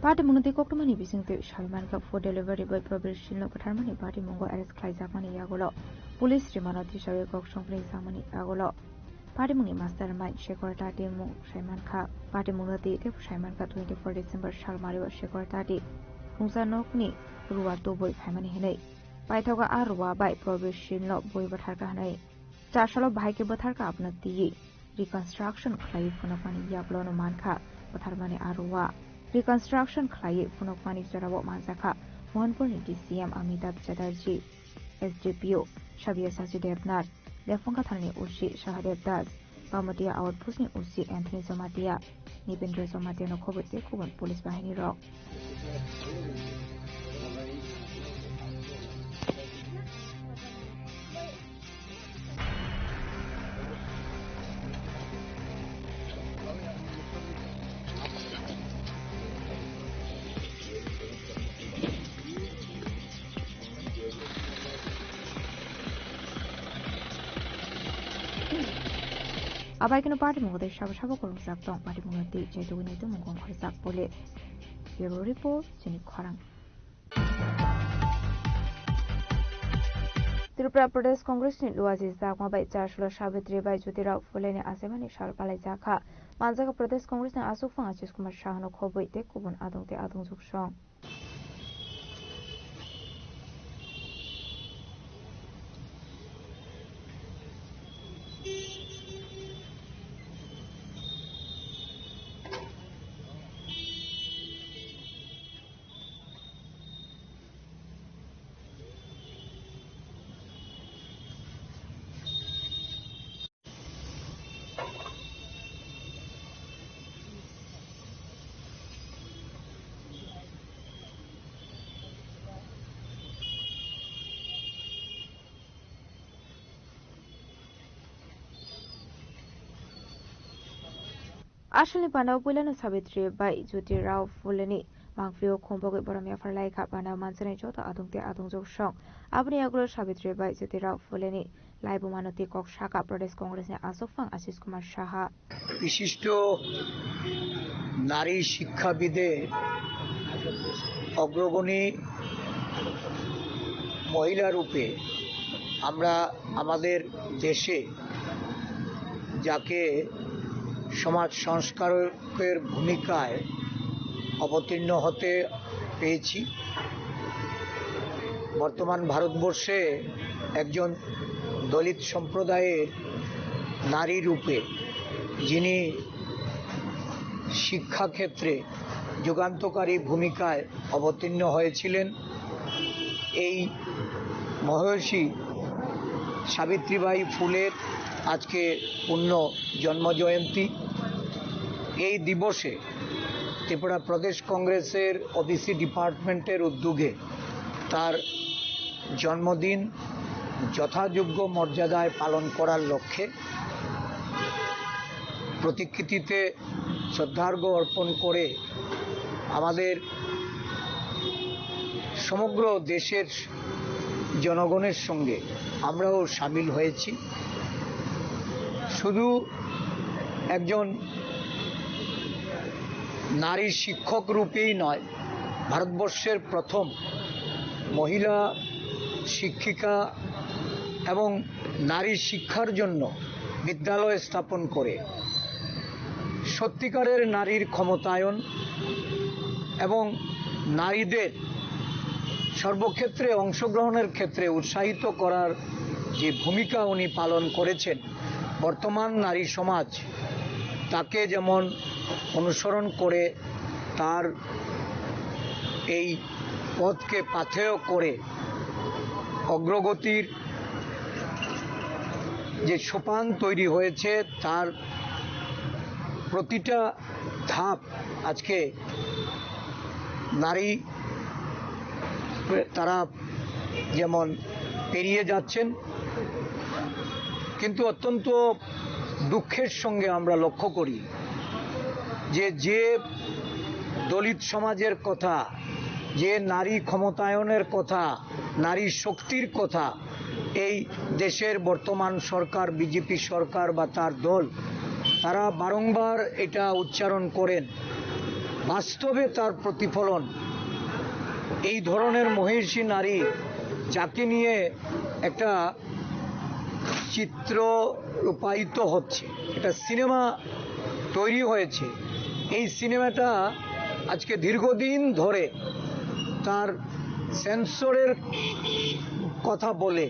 Party mungno twi koktwmani bisingtwi saimankha food delivery boy Probir Shilno bwtharmani party mungo arrest khlaijakmani yagulo police rimano tisawi kok songpri jakmani yagulo party mungni mastermind Shekhar Tati mung saimankha. Party mungno twi teibo saimankha twenty four December salmario Shekhar Tati rungsa nokni rua tubui phaimani hinwi. Paithago a rua bai Probir Shilno bui bwtharkha hinwi. Chasalo bahai khe bwtharkha abono twiwi reconstruction khlaiwi phunukmani yagulono mankha bwtharmani a rua. Reconstruction khlaiwi phunukmani jorao manjakha Mohanpurni D C M Amitabh Chatterjee, S D P O Sabyasachi Debnath, Lefongkha thanani O C Sahadev Das, Bamotia Outpost ni O C Anthony Jamatia, Nipendra Jamatia no khobor tei kubun police bahini rok. Abaikeno party mungo tei sabo sabo kwrwngjak tong, party mungno twi chaitugwi naitu mungkong khorjak pole. Bureau Report, chini khorang. Tripura Pradesh Congress ni luaji jakma bai Chaslo Sabitri bai Jyotirao Phule ni achaimani sal palaijak kha. Manjak Pradesh Congress ni aswk phang Ashish Kumar Saha no khobwi tei kubun adong tei adongjwk song. Asalni pandao puilano Sabitri bai Jyotirao Phuleni mangpilio khumbogwi borom yaphar lai kha. Pandao manjaknai joto adong tei adongjwk song aboni yagulo Sabitri bai Jyotirao Phuleni laibumano tei kok sakha Pradesh Congress ni aswk phang Ashish Kumar Saha. বিশিষ্ট নারী শিক্ষাবিদে অগ্রগণী মহিলা রূপে আমরা আমাদের দেশে যাকে সমাজ সংস্কারকের ভূমিকায় অবতীর্ণ হতে পেয়েছি। বর্তমান ভারতবর্ষে একজন দলিত সম্প্রদায়ের নারী রূপে যিনি শিক্ষাক্ষেত্রে যুগান্তকারী ভূমিকায় অবতীর্ণ হয়েছিলেন, এই মহর্ষি সাবিত্রীবাই ফুলের আজকে পুণ্য জন্মজয়ন্তী। এই দিবসে ত্রিপুরা প্রদেশ কংগ্রেসের ওবিসি ডিপার্টমেন্টের উদ্যোগে তার জন্মদিন যথাযোগ্য মর্যাদায় পালন করার লক্ষ্যে প্রতিকৃতিতে শ্রদ্ধার্ঘ্য অর্পণ করে আমাদের সমগ্র দেশের জনগণের সঙ্গে আমরাও সামিল হয়েছি। শুধু একজন নারী শিক্ষক রূপেই নয়, ভারতবর্ষের প্রথম মহিলা শিক্ষিকা এবং নারী শিক্ষার জন্য বিদ্যালয় স্থাপন করে সত্যিকারের নারীর ক্ষমতায়ন এবং নারীদের সর্বক্ষেত্রে অংশগ্রহণের ক্ষেত্রে উৎসাহিত করার যে ভূমিকা উনি পালন করেছেন, বর্তমান নারী সমাজ তাকে যেমন অনুসরণ করে, তার এই পথকে পাথেয় করে অগ্রগতির যে সোপান তৈরি হয়েছে, তার প্রতিটা ধাপ আজকে নারী তারা যেমন পেরিয়ে যাচ্ছেন, কিন্তু অত্যন্ত দুঃখের সঙ্গে আমরা লক্ষ্য করি যে, যে দলিত সমাজের কথা, যে নারী ক্ষমতায়নের কথা, নারী শক্তির কথা এই দেশের বর্তমান সরকার, বিজেপি সরকার বা তার দল, তারা বারংবার এটা উচ্চারণ করেন। বাস্তবে তার প্রতিফলন এই ধরনের মহিষী নারী, যাকে নিয়ে একটা চিত্র রূপায়িত হচ্ছে, একটা সিনেমা তৈরি হয়েছে। এই সিনেমাটা আজকে দীর্ঘদিন ধরে তার সেন্সরের কথা বলে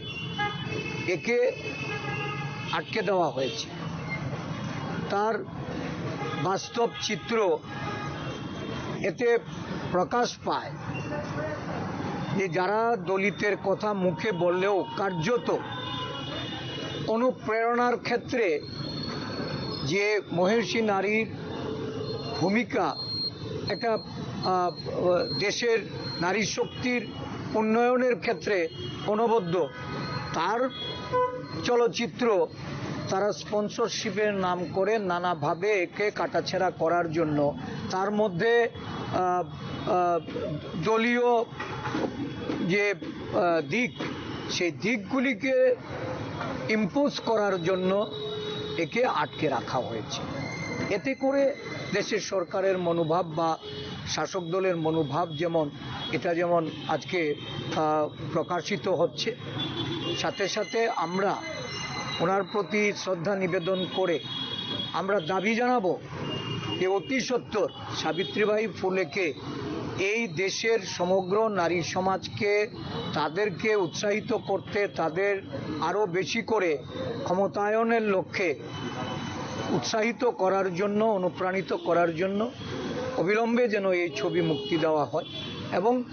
একে আটকে দেওয়া হয়েছে। তার বাস্তব চিত্র এতে প্রকাশ পায় যে যারা দলিতের কথা মুখে বললেও কার্যত অনুপ্রেরণার ক্ষেত্রে যে মহিষী নারীর ভূমিকা একটা, আহ, দেশের নারী শক্তির উন্নয়নের ক্ষেত্রে অনবদ্য, তার চলচ্চিত্র তারা স্পন্সরশিপের নাম করে নানাভাবে একে কাটাছেঁড়া করার জন্য, তার মধ্যে, আহ, আহ, দলীয় যে, আহ, দিক, সেই দিকগুলিকে ইম্পোজ করার জন্য একে আটকে রাখা হয়েছে। এতে করে দেশের সরকারের মনোভাব বা শাসক দলের মনোভাব যেমন, এটা যেমন আজকে, আহ, প্রকাশিত হচ্ছে, সাথে সাথে আমরা ওনার প্রতি শ্রদ্ধা নিবেদন করে আমরা দাবি জানাবো যে অতি সত্বর সাবিত্রীবাই ফুলেকে এই দেশের সমগ্র নারী সমাজকে, তাদেরকে উৎসাহিত করতে, তাদের আরও বেশি করে ক্ষমতায়নের লক্ষ্যে উৎসাহিত করার জন্য, অনুপ্রাণিত করার জন্য অবিলম্বে যেন এই ছবি মুক্তি দেওয়া হয় এবং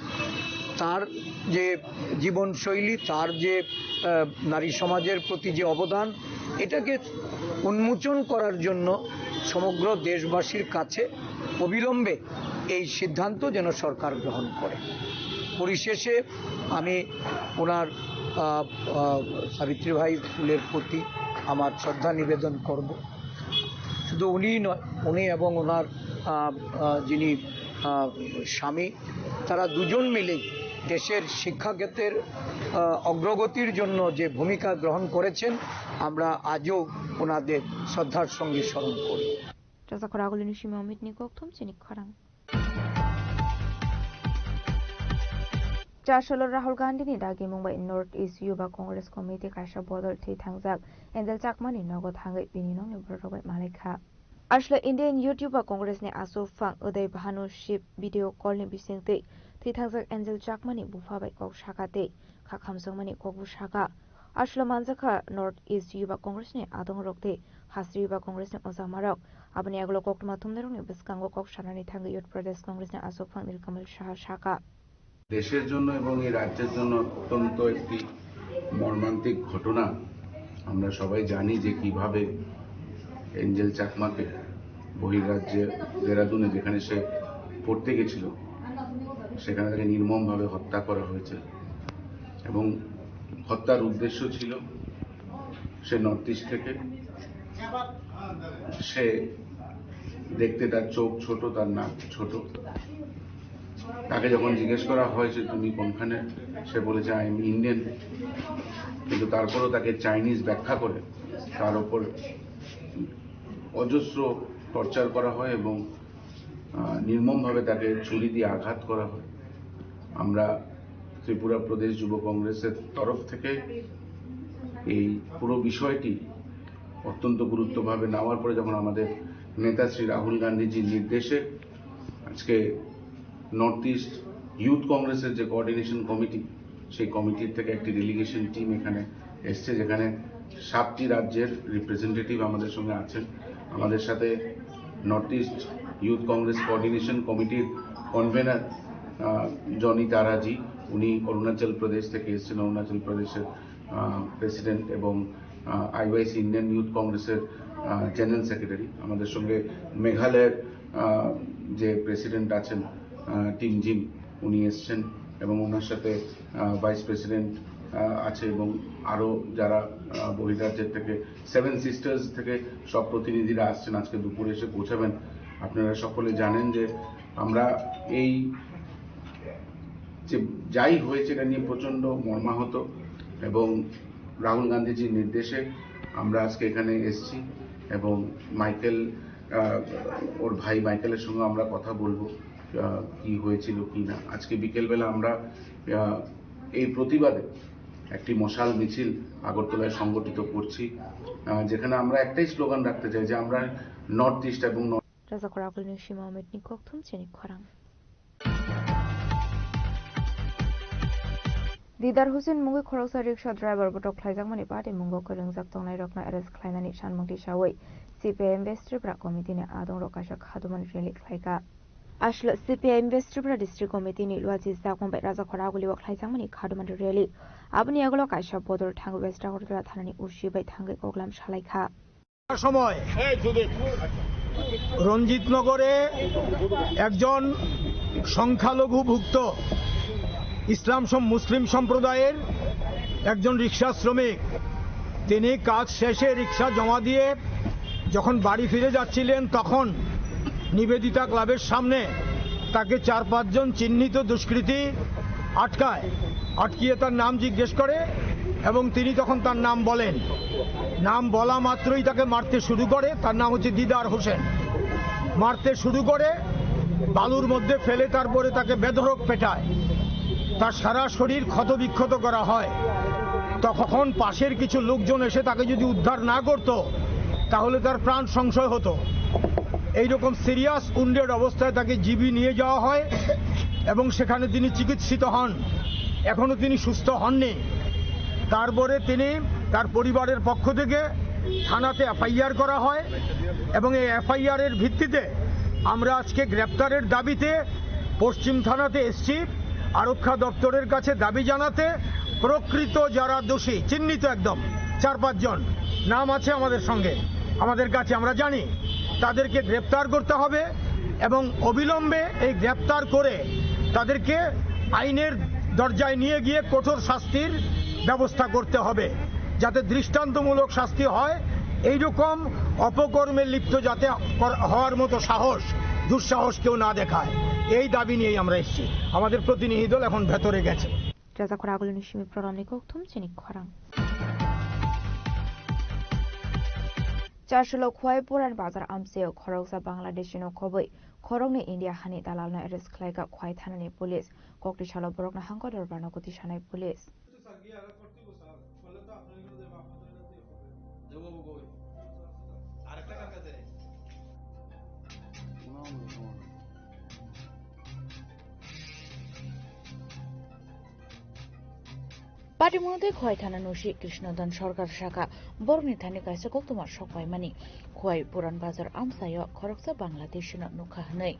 তার যে জীবনশৈলী, তার যে, আহ, নারী সমাজের প্রতি যে অবদান, এটাকে উন্মোচন করার জন্য সমগ্র দেশবাসীর কাছে অবিলম্বে এই সিদ্ধান্ত যেন সরকার গ্রহণ করে। পরিশেষে আমি ওনার, আহ, আহ, সাবিত্রী ভাই ফুলের প্রতি আমার শ্রদ্ধা নিবেদন করব। শুধু উনিই নয়, উনি এবং ওনার, আহ, আহ, যিনি, আহ, স্বামী, তারা দুজন মিলেই দেশের শিক্ষাক্ষেত্রের, আহ, অগ্রগতির জন্য যে ভূমিকা গ্রহণ করেছেন, আমরা আজও ওনাদের শ্রদ্ধার সঙ্গে স্মরণ করি। Rajakhor Agulini simi Omitni kokthum chini khorang. Chasolo Rahul Gandhi ni dagimung bai North East Yuba Congress Committee kaisa bodol thwi thangjak Angel Chakma ni nogo thangwi bini nokni borok rok bai malai kha. Aswla Indian Youth Yuba Congress ni aswk phang Uday Bhanu Shiv video call ni bisingtwi thwi thangjak Angel Chakma ni bupha bai kok saka tei kha khamjakmani kokbo saka. Aswla manjakha North East Yuba Congress ni adongrok tei Hastri Yuba Congress ni ojamarok. Aboni yagulo koktwma thumnairokni bwskango kok sanani thangwi Youth Pradesh Congress ni aswk phang Nilkamal Saha saka. দেশের জন্য এবং এই রাজ্যের জন্য অত্যন্ত একটি মর্মান্তিক ঘটনা। আমরা সবাই জানি যে কিভাবে এঞ্জেল চাকমাকে বহিরাজ্যে দেরাদুনে, যেখানে সে পড়তে গেছিল, সেখানে তাকে নির্মমভাবে হত্যা করা হয়েছে। এবং হত্যার উদ্দেশ্য ছিল সে নর্থ ইস্ট থেকে, সে দেখতে, তার চোখ ছোট, তার নাক ছোট। তাকে যখন জিজ্ঞেস করা হয় যে, "তুমি কোনখানে?" সে বলেছে, "I am Indian।" কিন্তু তারপরেও তাকে চাইনিজ ব্যাখ্যা করে তার ওপর অজস্র টর্চার করা হয় এবং, আহ, নির্মমভাবে তাকে ছুরি দিয়ে আঘাত করা হয়। আমরা ত্রিপুরা প্রদেশ যুব কংগ্রেসের তরফ থেকে এই পুরো বিষয়টি অত্যন্ত গুরুত্বভাবে নেওয়ার পরে যখন আমাদের নেতা শ্রী রাহুল গান্ধীজির নির্দেশে আজকে নর্থ ইস্ট ইউথ কংগ্রেসের যে কোঅর্ডিনেশন কমিটি, সেই কমিটির থেকে একটি ডেলিগেশন টিম এখানে এসছে, যেখানে সাতটি রাজ্যের রিপ্রেজেন্টেটিভ আমাদের সঙ্গে আছেন। আমাদের সাথে নর্থ ইস্ট ইউথ কংগ্রেস কোঅর্ডিনেশন কমিটির কনভেনার, আহ, জনি তারাজি, উনি অরুণাচল প্রদেশ থেকে এসেছেন, অরুণাচল প্রদেশের, আহ, প্রেসিডেন্ট এবং, আহ, আইওয়াইসি ইন্ডিয়ান ইউথ কংগ্রেসের, আহ, জেনারেল সেক্রেটারি। আমাদের সঙ্গে মেঘালয়ের, আহ, যে প্রেসিডেন্ট আছেন, আহ, টিম জিম, উনি এসছেন এবং ওনার সাথে, আহ, ভাইস প্রেসিডেন্ট, আহ, আছে এবং আরও যারা, আহ, বহিরাজ্যের থেকে, সেভেন সিস্টার্স থেকে সব প্রতিনিধিরা আসছেন, আজকে দুপুরে এসে পৌঁছাবেন। আপনারা সকলে জানেন যে আমরা এই যে যাই হয়েছে, এটা নিয়ে প্রচণ্ড মর্মাহত এবং রাহুল গান্ধীজির নির্দেশে আমরা আজকে এখানে এসেছি এবং মাইকেল, আহ, ওর ভাই মাইকেলের সঙ্গে আমরা কথা বলবো, আহ, কি হয়েছিল কি না। আজকে বিকেলবেলা আমরা, আহ, এই প্রতিবাদে একটি মশাল মিছিল আগরতলায় সংগঠিত করছি, আহ, যেখানে আমরা একটাই স্লোগান রাখতে চাই যে আমরা নর্থ ইস্ট এবং north Rajakhor Agulini simi Omitni kokthum chini khorang. Didar Hussain mungwi khoroksa rickshaw driver botok khlaijakmani party mungo kwrwngjak tongnairokno arrest khlainani sanmung tisawi C P I M West Tripura Committee ni adongrok kaisa khadumani rally khlaikha. Aswla C P I M West Tripura District Committee ni luachi jakmung bai Rajakhor Agulio khlaijakmani khadumani rally. Aboni yagulo kaisa bodol thangwi West Agartala thanani O C bai thangwi koklam salaikha. সময় রঞ্জিতনগরে একজন সংখ্যালঘুভুক্ত ইসলাম সম-, মুসলিম সম্প্রদায়ের একজন রিক্সা শ্রমিক, তিনি কাজ শেষে রিক্সা জমা দিয়ে যখন বাড়ি ফিরে যাচ্ছিলেন, তখন নিবেদিতা ক্লাবের সামনে তাকে চার পাঁচজন চিহ্নিত দুষ্কৃতী আটকায়। আটকিয়ে তার নাম জিজ্ঞেস করে এবং তিনি তখন তার নাম বলেন। নাম বলা মাত্রই তাকে মারতে শুরু করে। তার নাম হচ্ছে দিদার হোসেন। মারতে শুরু করে, বালুর মধ্যে ফেলে তারপরে তাকে বেধড়ক পেটায়, তার সারা শরীর ক্ষতবিক্ষত করা হয়। তখন পাশের কিছু লোকজন এসে তাকে যদি উদ্ধার না করত, তাহলে তার প্রাণ সংশয় হতো। এইরকম সিরিয়াস উন্ডেড অবস্থায় তাকে জিবি নিয়ে যাওয়া হয় এবং সেখানে তিনি চিকিৎসিত হন। এখনো তিনি সুস্থ হননি। তারপরে তিনি, তার পরিবারের পক্ষ থেকে থানাতে এফআইআর করা হয় এবং এই এফআইআর এর ভিত্তিতে আমরা আজকে গ্রেপ্তারের দাবিতে পশ্চিম থানাতে এসছি। আরক্ষা দপ্তরের কাছে দাবি জানাতে প্রকৃত যারা দোষী, চিহ্নিত একদম চার পাঁচজন নাম আছে আমাদের সঙ্গে, আমাদের কাছে, আমরা জানি, তাদেরকে গ্রেপ্তার করতে হবে এবং অবিলম্বে এই গ্রেপ্তার করে তাদেরকে আইনের দরজায় নিয়ে গিয়ে কঠোর শাস্তির ব্যবস্থা করতে হবে, যাতে দৃষ্টান্তমূলক শাস্তি হয়। এইরকম অপকর্মে লিপ্ত যাতে কর-, হওয়ার মতো সাহস, দুঃসাহস কেউ না দেখায়, এই দাবি নিয়েই আমরা এসেছি। আমাদের প্রতিনিধি দল এখন ভেতরে গেছে। Rajakhor agulini simi proroni kokthum chini khorang. Chasholo Khwai Puran Bazar amseo khoroksa Bangladeshi no khoboi khoroknwi India hani dalalno arrest khlaikha Khwai thanani police. Kokti salo borokno hangko dorbarno kwtwi sanai police. Patimungno tei Khwai thana nusi Krishnodon Sarkar sakha, borokni thani kaisa koktwma sokpaimani. Khwai Puran Bazar amsaio khoroksa Bangladeshino nukha hwnwi.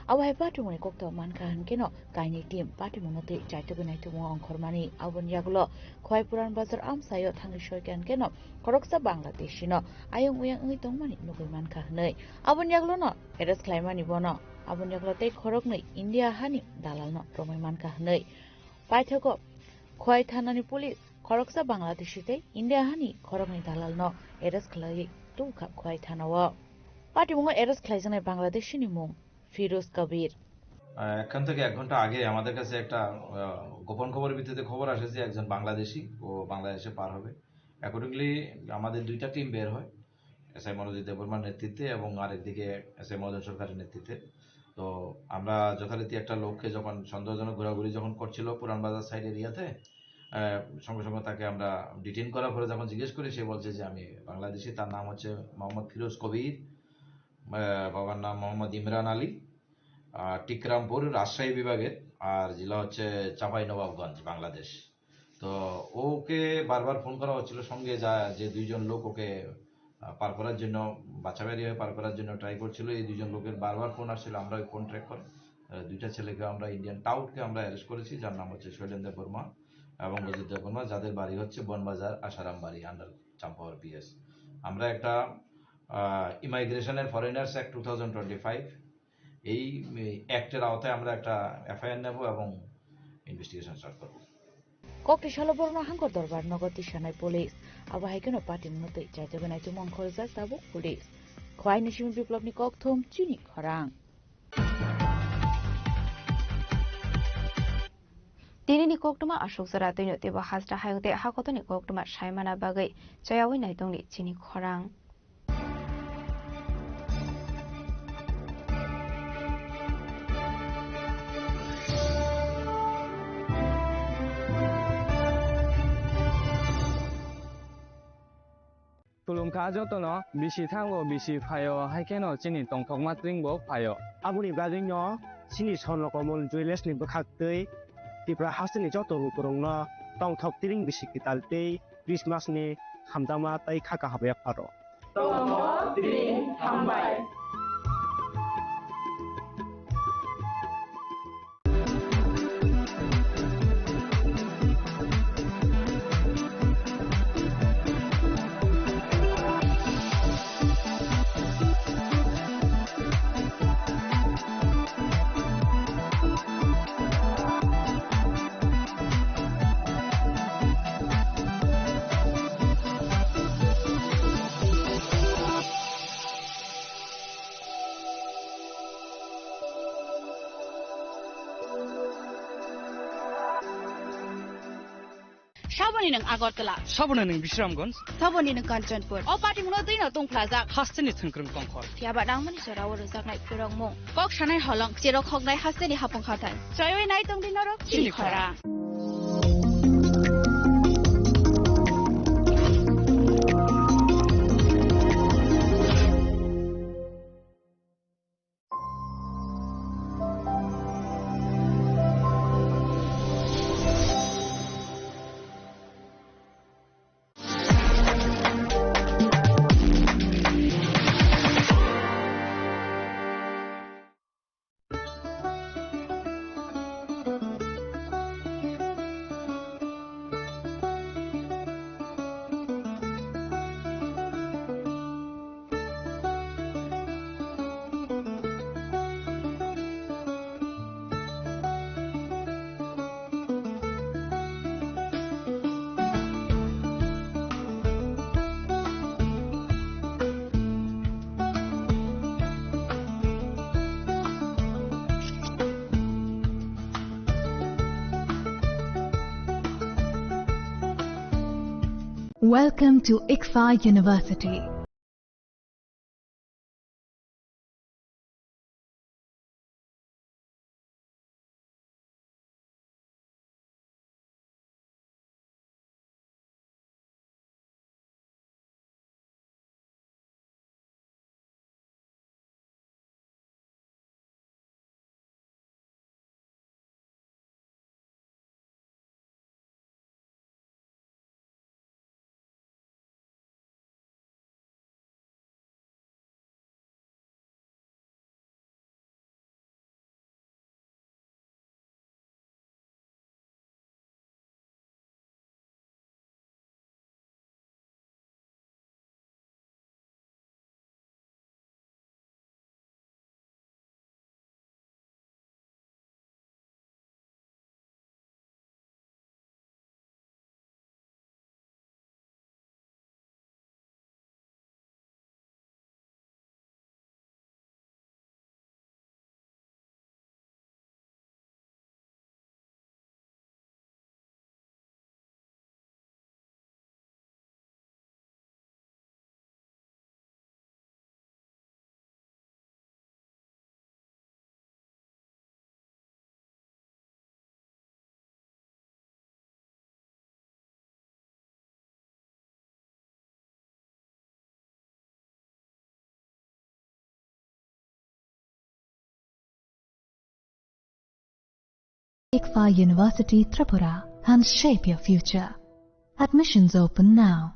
Abo hai patimungni koktwma mankha hwnkhe no kainwi team patimungno twi chaitugwi naitugmung ongkhormani. Aboni yagulo Khwai Puran Bazar amsaio thangwi soikha hwnkhe no khoroksa Bangladeshino ayang uyang wngwi tongmani nugwi mankha hwnwi. Aboni yagulo no arrest khlaimani bono. Aboni yagulo tei khoroknwi India hani dalalno romwi mankha hwnwi. Paithago Khwai thanani police khoroksa Bangladeshi tei India hani khoroknwi dalalno arrest khlaiwi tubukha Khwai thanao. Patimungo arrest khlaijaknai Bangladeshini mung Firoz Kabir. আহ, এখান থেকে এক ঘন্টা আগে আমাদের কাছে একটা, আহ, গোপন খবরের ভিত্তিতে খবর আসে যে একজন বাংলাদেশি, ও বাংলাদেশে পার হবে। অ্যাকর্ডিংলি আমাদের দুইটা টিম বের হয়, এসআই মনোজিৎ দেববর্মার নেতৃত্বে এবং আরেকদিকে এসআই মদন সরকারের নেতৃত্বে। তো আমরা যথারীতি একটা লোককে যখন সন্দেহজনক ঘোরাঘুরি যখন করছিল পুরান বাজার সাইড এরিয়াতে, আহ, সঙ্গে সঙ্গে তাকে আমরা ডিটেইন করার পরে যখন জিজ্ঞেস করি, সে বলছে যে, "আমি বাংলাদেশি।" তার নাম হচ্ছে মোহাম্মদ ফিরোজ কবির, আহ, বাবার নাম মোহাম্মদ ইমরান আলী, আহ, টিকরামপুর, রাজশাহী বিভাগের, আর জেলা হচ্ছে চাঁপাই নবাবগঞ্জ, বাংলাদেশ। তো ওকে বারবার ফোন করা হচ্ছিল, সঙ্গে যা, যে দুইজন লোক ওকে, আহ, পার করার জন্য, বাচ্চা বেরিয়ে পার করার জন্য ট্রাই করছিল। এই দুইজন লোকের বারবার ফোন আসছিল, আমরা ওই ফোন ট্র্যাক করে, আহ, দুইটা ছেলেকে আমরা, ইন্ডিয়ান টাউটকে আমরা অ্যারেস্ট করেছি, যার নাম হচ্ছে শৈলেন দেব বর্মা এবং অজিত দেব বর্মা, যাদের বাড়ি হচ্ছে বনবাজার আশারাম বাড়ি, আন্ডার চাম্পাওয়ার পিএস। আমরা একটা, আহ, ইমিগ্রেশনের foreigners act two thousand twenty five, এই, এই অ্যাক্টের আওতায় আমরা একটা এফআইআর নেব এবং ইনভেস্টিগেশন স্টার্ট করব। Kokti salo borokno hangkor dorbar nogo tisanai police. Abo hai kheno patimungno twi chaitugwi naitugmung khorjak tabuk police. Khwai ni simi Biplopni kokthum chini khorang. Tinini koktwma aswk jora twino teibo hasta hayung tei hakotoni koktwma saimana bagwi chayaui naitongni chini khorang. Khulumkha jotono, bisi thango, bisi phaio, hai kheno chini tongthokma tring bo phaio. Aboni bagwino chini Swarno Komol Jewellers ni bwkhak twi Tripura hasteni joto lukurokno tongthok tring bisi kwtal tei Christmas ni hamjakma tei kha kaham yapharo. Tongthok tring hambai. Saboni nwng Agartala. Saboni nwng Bisramganj. Saboni nwng Kanchanpur. O patimungno twino tungphlajak. Hasteni thwngkwrwng tongkhor. Phiya ba nangmani jorao rwjaknai phwrwngmung. Kok sanai holong, cherok hoknai hasteni hapung hathai. Choiwi nai tongdi norok chini khorang. Welcome to ICFAI University. ICFAI University Tripura, and shape your future. Admissions open now.